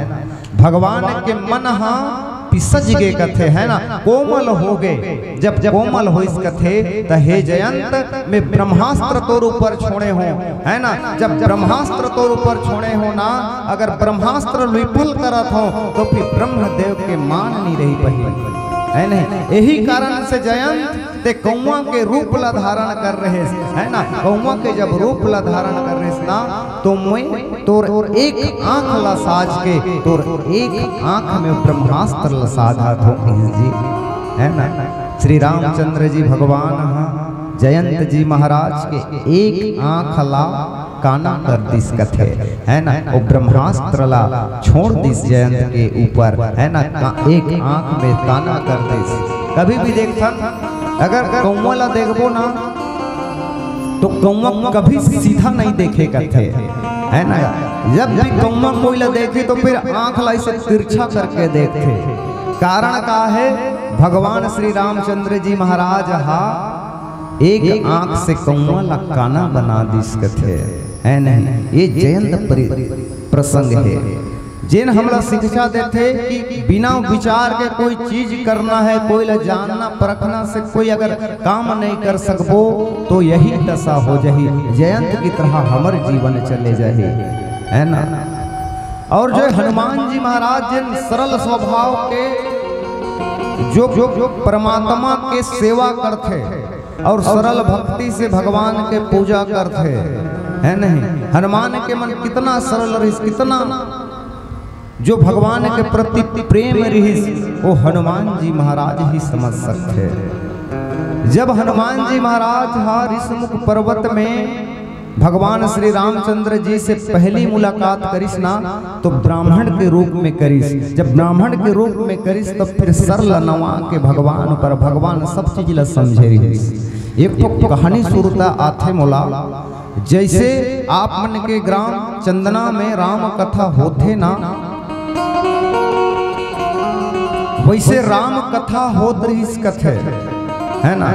भगवान के मन हा पिसज गे कथे, है ना, कोमल हो गे। जब कोमल होइस कथे, त हे जयंत, मैं ब्रह्मास्त्र तोर ऊपर छोड़े हों, है ना। जब ब्रह्मास्त्र तोर ऊपर छोड़े हों ना, अगर ब्रह्मास्त्र विफल करत हों, तो फिर ब्रह्मदेव के मान नहीं रही पही, है नहीं। यही कारण से जयंत, तें कौआ के रूप ला धारण कर रहे, है ना। कौआ के जब रूप ला धारण कर रहे ना, तो मैं तोर एक आंख ला साज के, तोर एक आंख में ब्रह्मास्त्र ला साधा थों जी, है ना। श्री रामचंद्र जी भगवान ह जयंत जी महाराज के एक आंख ला काना कर दिस कथे, है ना। वो ब्रह्मास्त्र ला छोड़ दिस जयंत के ऊपर, है ना। का-, एक आंख में काना कर दिस। कभी भी देखथन, अगर कौआ ला देखबो ना, तो कौआ कभी सीधा नहीं देखे कथे, है ना। जब भी कौआ कोई ला देखे, तो फिर आंख ला इसे तिरछा करके देखथे। कारण का है? भगवान श्री रामचंद्र जी महाराज हा एक आंख से कौआ ला काना बना दिस कथे, है नहीं। ये जयंत परि-, प्रसंग है, जेन हमला शिक्षा देथे कि बिना विचार के कोई चीज करना है, कोई ला जानना परखना से कोई अगर काम नहीं कर सकबो, तो यही दशा हो जाही। जयंत की तरह हमर जीवन चले जाही, है ना। और जो हनुमान जी महाराज जिन सरल स्वभाव के जो, जो, जो परमात्मा के सेवा करथे और सरल भक्ति से भगवान के पूजा करथे, है नहीं। हनुमान के मन कितना सरल रहिस, कितना जो भगवान के प्रति प्रेम रहिस, वो हनुमान जी महाराज ही समझ सकथे। जब हनुमान जी महाराज हा ऋषमुख पर्वत में भगवान श्री रामचंद्र जी से पहली मुलाकात करिस ना, तो ब्राह्मण के रूप में करिस। जब ब्राह्मण के रूप में करिस, तो फिर सर ला नवा के भगवान पर, भगवान सब चीज ला समझे रहिस। एक तो कहानी सुरता आथे मोला, जैसे आप मन के ग्राम चंदना में राम कथा होथे ना, वैसे राम कथा होत रहिस कथे, है ना,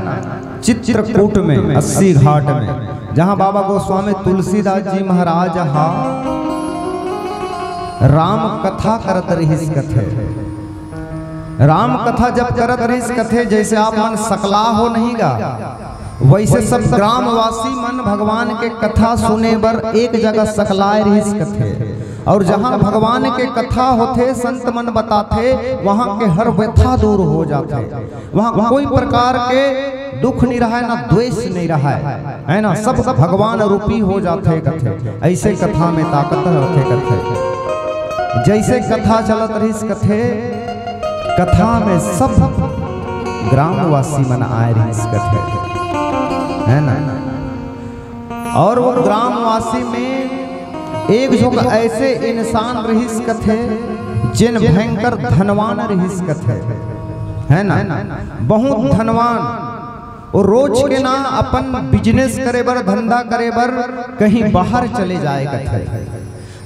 चित्रकूट में, अस्सी घाट में, जहाँ बाबा गोस्वामी तुलसीदास जी महाराज हा राम कथा करत रहिस कथे। राम कथा जब करत रहिस कथे, जैसे आप मन सकला हो नहीं गा, वैसे सब ग्रामवासी मन भगवान के कथा सुने बर एक जगह सकलाए रहिस कथे। और जहाँ भगवान के कथा होथे, संत मन बताथे, वहाँ के हर व्यथा दूर हो जाथे। वहाँ कोई प्रकार के दुख नहीं रहय, ना द्वेष नहीं रहय, है ना, सब भगवान रूपी हो जाथे कथे। ऐसे कथा में ताकत रथे कथे। जैसे कथा चलत रहिस कथे, कथा में सब ग्रामवासी मन आए रहिस कथे, है ना। और वो ग्रामवासी में एक झोंक ऐसे इंसान रहिस कथे, जेन भयंकर धनवान रहिस कथे, है ना, बहुत धनवान। वो रोज के ना अपन business करे बर, धंधा करे बर कहीं बाहर चले जाए कथे।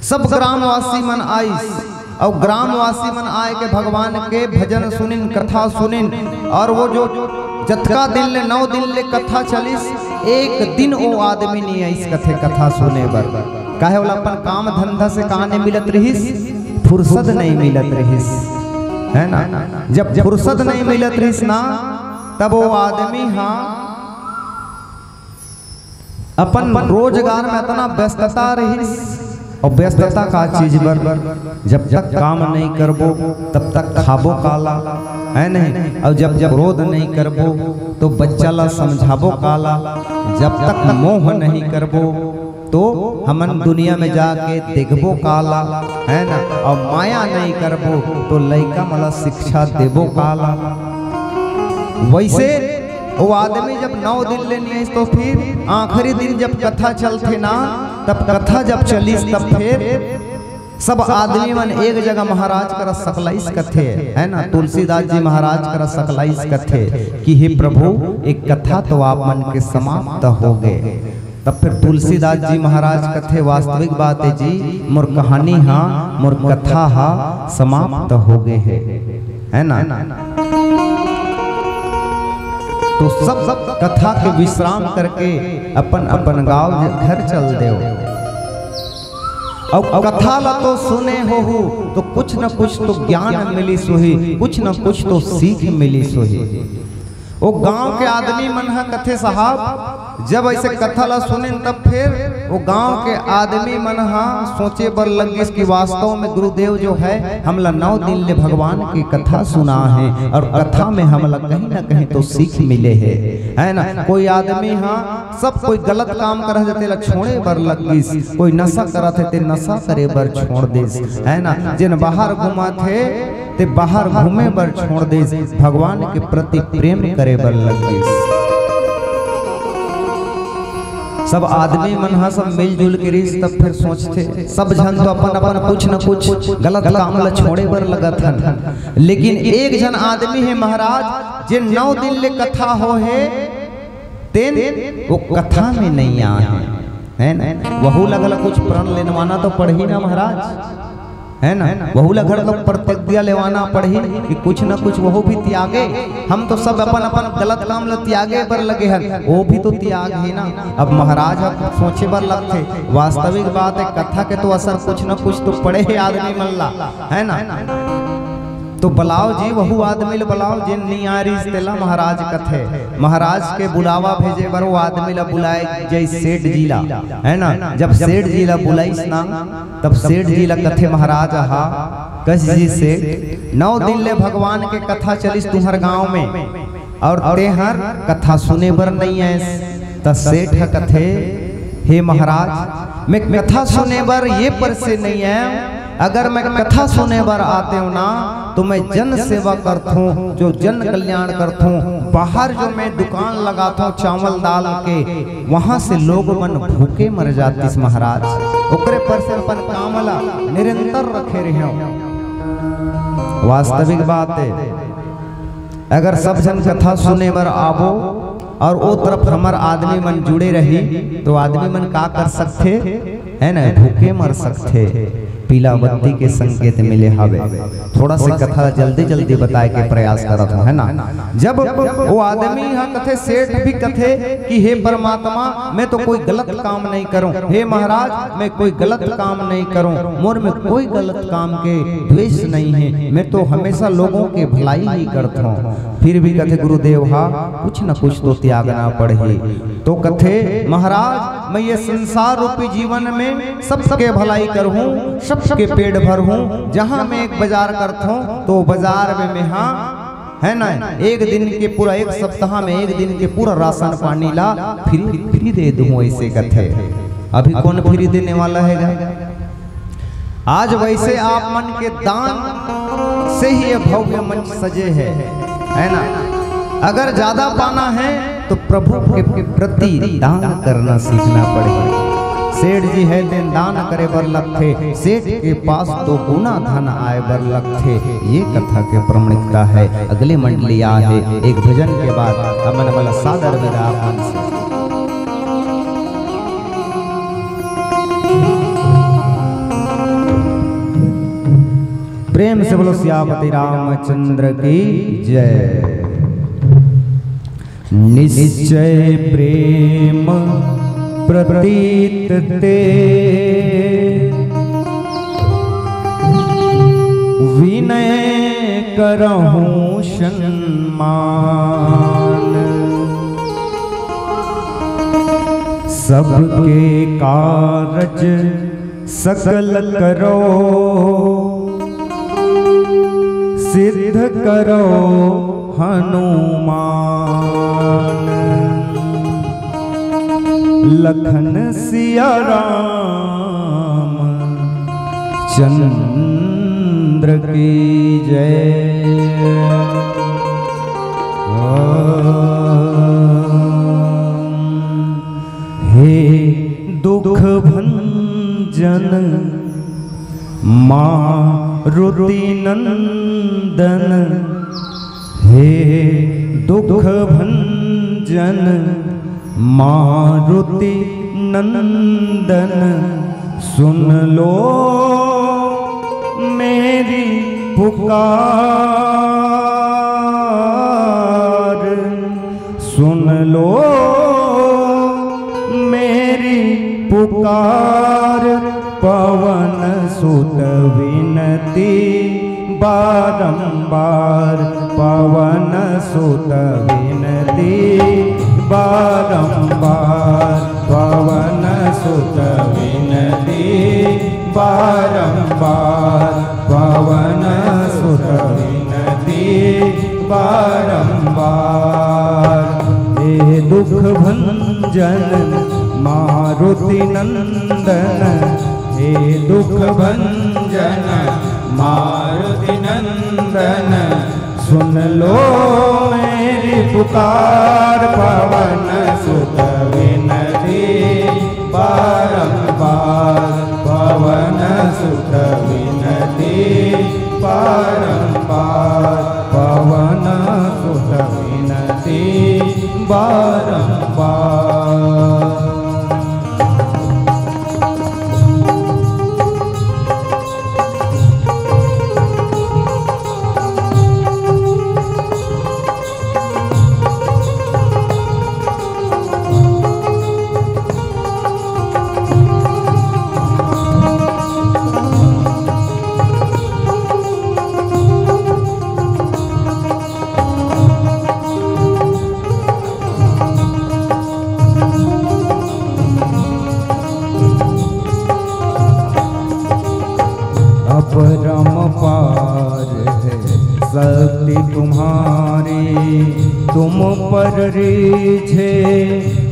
सब ग्रामवासी मन आइस, और ग्रामवासी मन आए के भगवान के भजन सुनिन, कथा सुनिन, और वो जो जतका दिन ले, नौ दिन ले कथा चलिस, एक दिन ओ आदमी नइ आइस कथे कथा सुने बर। काहे, ओला अपन काम धंधा से कहाँ नइ मिलत रहिस, फुर्सत नइ मिलत रहिस, है ना। जब फुर्सत नइ मिलत रहिस ना, तब ओ आदमी हा अपन रोजगार में अतना व्यस्तता रहिस। अउ व्यस्तता का चीज बर? जब तक काम नइ करबो, तब तक खाबो काला, है नहीं? अउ जब जब क्रोध नइ करबो, तो बच्चा ला समझाबो काला? जब तक मोह नइ करबो, तो हमन दुनिया में जाके देखबो काला, है ना? अउ माया नइ करबो, तो लइका मन ला शिक्षा देबो काला? वइसे ओ आदमी जब नौ दिन ले नइ आइस, तो फिर आखिरी दिन जब कथा चलथे ना, तब कथा जब चलिस, तब फिर सब आदमी मन एक जगह महाराज करा सकलाइस कथे, है ना, तुलसीदास जी महाराज करा सकलाइस कथे कि हे प्रभु, एक कथा तो आप मन के समाप्त हो गए। तब फिर तुलसीदास जी महाराज कथे, वास्तविक बात है जी, मोर कहानी हा, मोर कथा हा समाप्त हो गए है, है ना? तो सब, सब कथा के विश्राम करके अपन अपन गांव घर चल देव। अउ कथा ला तो सुने होहू, तो कुछ न कुछ तो ज्ञान मिलिस होही, कुछ न कुछ तो सीख मिलिस होही। ओ गांव के आदमी मन ह कथे, साहब, जब ऐसे कथा ला सुनिन, तब फिर ओ गांव के आदमी मन ह सोचे बर लगिस कि वास्तव में गुरुदेव जो है, हमला नौ दिन ले भगवान की कथा सुना है और कथा में हमला कहीं ना कहीं तो सीख मिले है, है ना? कोई आदमी ह सब कोई गलत काम करत हे, तेला छोड़े बर लग गिस। कोई नशा करत हे, ते नशा करे बर छोड़ दिस, है ना? जेन बाहर घूमत हे, ते बाहर घूमे बर छोड़ दिस, भगवान के प्रति प्रेम करे बर लग गिस। सब आदमी मन ह सब मिलजुल के रिस, तब फिर सोचथे, सब झन तो अपन अपन कुछ न कुछ गलत काम ल छोड़े बर लगत हन, लेकिन एक झन आदमी हे महाराज, जे नौ दिन ले कथा हो हे, तेन वो कथा में नहीं आए, है ना? वहू लगल कुछ प्रण लेनवाना तो पड़ही ना महाराज, है ना? वहू लगल तो प्रतिज्ञा लेवाना पड़ही कि कुछ ना कुछ वहू भी त्यागे। हम तो सब अपन अपन गलत काम ल त्यागे बर लगे हन, वो भी तो त्याग ही ना। अब महाराज ह सोचे बर लगथे, वास्तविक बात है, कथा के तो असर कुछ ना कुछ तो पड़े हे आदमी मन ला, है ना? तो बलाव जी, वहू आदमी ल बलाव, जेन नी आ रिस तेला महाराज कथे। महाराज के बुलावा भेजे बर वो आदमी ला बुलाए जइस सेठ जी ला, है ना? जब सेठ जी ला बुलाइस ना, तब सेठ जी ला कथे महाराज हा, कस जी सेठ, नौ दिन ले भगवान के कथा चलिस तुहर गांव में, और तेहर कथा सुने बर नहीं आयस। त सेठ ह कथे, हे महाराज, मैं कथा सुने बर ये पर से नहीं आया। अगर मैं कथा सुने बर आते हो ना, तो मैं जन सेवा करथों, जो जन कल्याण करथों। बाहर जो मैं दुकान लगाथों चावल दाल के, वहां से लोग मन भूखे मर जातिस महाराज। ओकरे पर से अपन काम ला निरंतर रखे रहे हो। वास्तविक बात है, अगर सब झन कथा सुने बर आबो और ओ तरफ हमर आदमी मन जुड़े रही, तो आदमी मन का कर सकथे, है ना? भूखे मर सकथे। पीला बत्ती के संकेत मिले हवे। थोड़ा से कथा जल्दी जल्दी बताए के प्रयास करत हूँ, है ना? जब वो आदमी ह कथे, सेठ भी कथे कि हे परमात्मा, मैं तो कोई गलत काम नहीं करूं, हे महाराज, मैं कोई गलत काम नहीं करूं, मोर में कोई गलत काम के द्वेष नहीं है, मैं तो हमेशा लोगों के भलाई ही करता हूं। फिर भी कथे गुरुदेव हा, कुछ न कुछ तो त्यागना पड़ही। तो कथे, महाराज, मैं ये संसार रूपी जीवन में सबके भलाई करहूं, सबके पेट भरहूं। जहां मैं एक बाजार करथों, तो बाजार में मैं हा, है ना, एक दिन के पूरा, एक सप्ताह में एक दिन के पूरा राशन पानी ला free, free दे दूं, ऐसे कथे। अभी कौन free देने वाला है गा? आज वैसे आप मन के दान से ही ये भव्य मंच सजे है, है ना? अगर ज्यादा पाना है तो प्रभु के प्रति दान करना सीखना पड़ेगा। सेठ जी है तेन दान करे बर लगथे, सेठ के पास तो गुना धन आए बर लगथे। ये कथा के प्रामाणिकता है। अगले मंडली आ है, एक भजन के बाद हमन वाला सादर विदा अपन से। प्रेम से बोलो सियापति रामचंद्र की जय। निश्चय प्रेम प्रतीत ते, विनय करहूँ सन्मान। सबके कारज सकल करो, सिद्ध करो हनुमान। लखन सिया राम चंद्र की जय। हे दुख भंजन मारुति नंदन, हे दुख भंजन मारुति नंदन, सुन लो मेरी पुकार। सुन लो मेरी पुकार, पवन सुत विनती बारंबार। पवन सुत विनती बारंबार, पवन सुत विनती बारंबार, पवन सुत विनती बारंबार। हे दुख भंजन मारुति नंदन, हे दुख भंजन मारुति नंदन, सुन लो मेरी पुकार। पवन सुत विनती बारंबार, पवन सुत विनती बारंबार, पवन सुत विनती बारंबार। अपरंपार है शक्ति तुम्हारी, तुम पर रीझे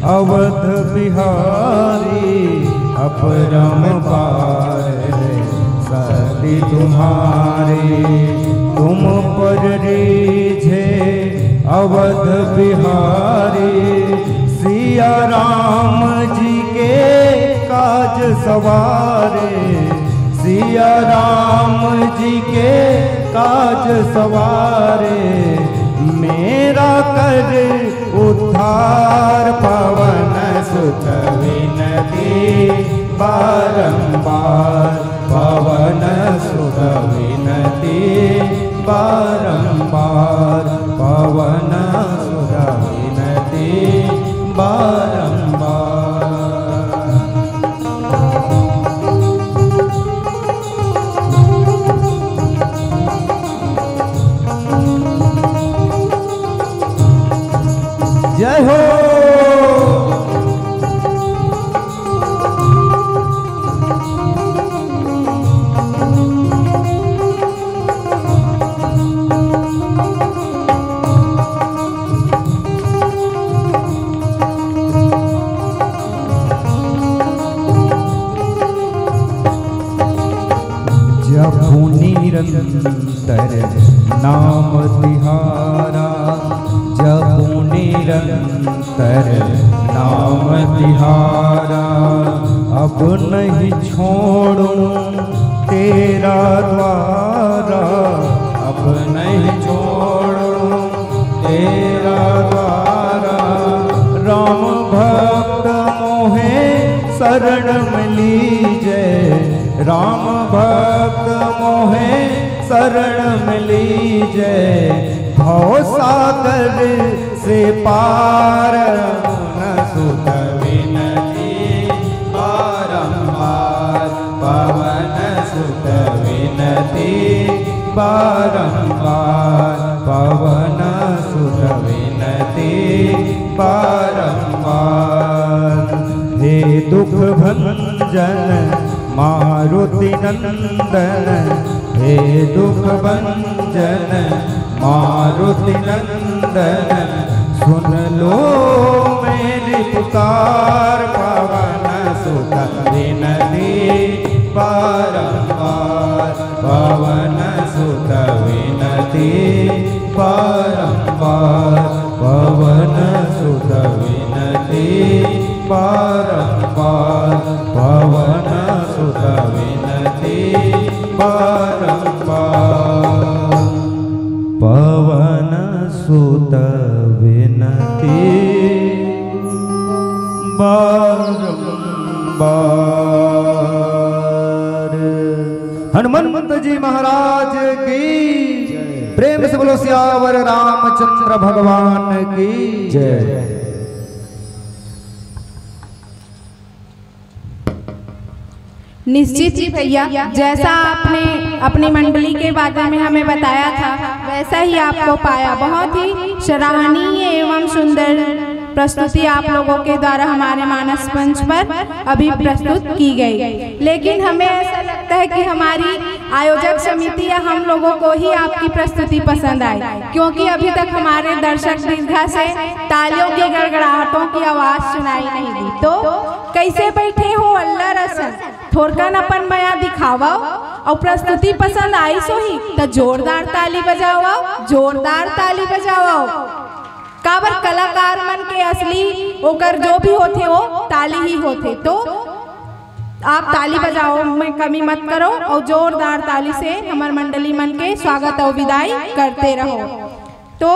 अवध बिहारी। अपरंपार है शक्ति तुम्हारी, तुम पर रीझे अवध बिहारी। सिया राम जी के काज सवारे, सिया राम जी के काज सवारे, मेरा कर उद्धार। पवन सुत विनती बारंबार, पवन सुत विनती बारंबार, पवन सुत विनती बारंबार। जय हो। जपु निरंतर नाम तिहारा, जपु निरंतर नाम तिहारा। अब नहीं छोड़ूं तेरा द्वारा, अब नहीं छोड़ूं तेरा द्वारा। राम भक्त मोहे शरण में लीजे, राम भक्त मोहे शरण में लीजे। हो सागर से पार, पवन सुत विनती बारंबार, पवन सुत विनती बारंबार, पवन सुत विनती बारंबार। हे दुख भंजन मारुति नंदन, हे दुख भंजन मारुति नंदन, सुन लो मेरी पुकार। पवन सुत विनती बारंबार, पवन सुत विनती बारंबार, पवन सुत विनती बारंबार, पवन सुत विनती बारंबार, पवन सुत विनती बारंबार। हनुमंत जी महाराज की। प्रेम से बोलो सियावर रामचंद्र भगवान की। जय। निश्चित ही भैया, जैसा आपने अपनी मंडली के बारे में हमें बताया था, वैसा ही आपको पाया। बहुत ही सराहनीय एवं सुंदर प्रस्तुति आप लोगों के द्वारा हमारे मानस मंच पर अभी प्रस्तुत की गई। लेकिन हमें ऐसा लगता है कि हमारी आयोजक समिति या हम लोगों को ही आपकी प्रस्तुति पसंद आई, क्योंकि अभी तक हमारे दर्शक दीर्घा से तालियों की गड़गड़ाहटों की आवाज सुनाई नहीं दी। तो कैसे बैठे हो अल्लर असन, थोरकन अपन मया दिखावव। और प्रस्तुति पसंद आई सोही तो जोरदार ताली बजावव, जोरदार ताली बजावव। काबर कलाकार मन के असली ओकर जो भी होथे वो ताली ही होथे। तो आप ताली बजाओ में कमी मत करो और जोरदार ताली से हमर मंडली मन के स्वागत और विदाई करते रहो। तो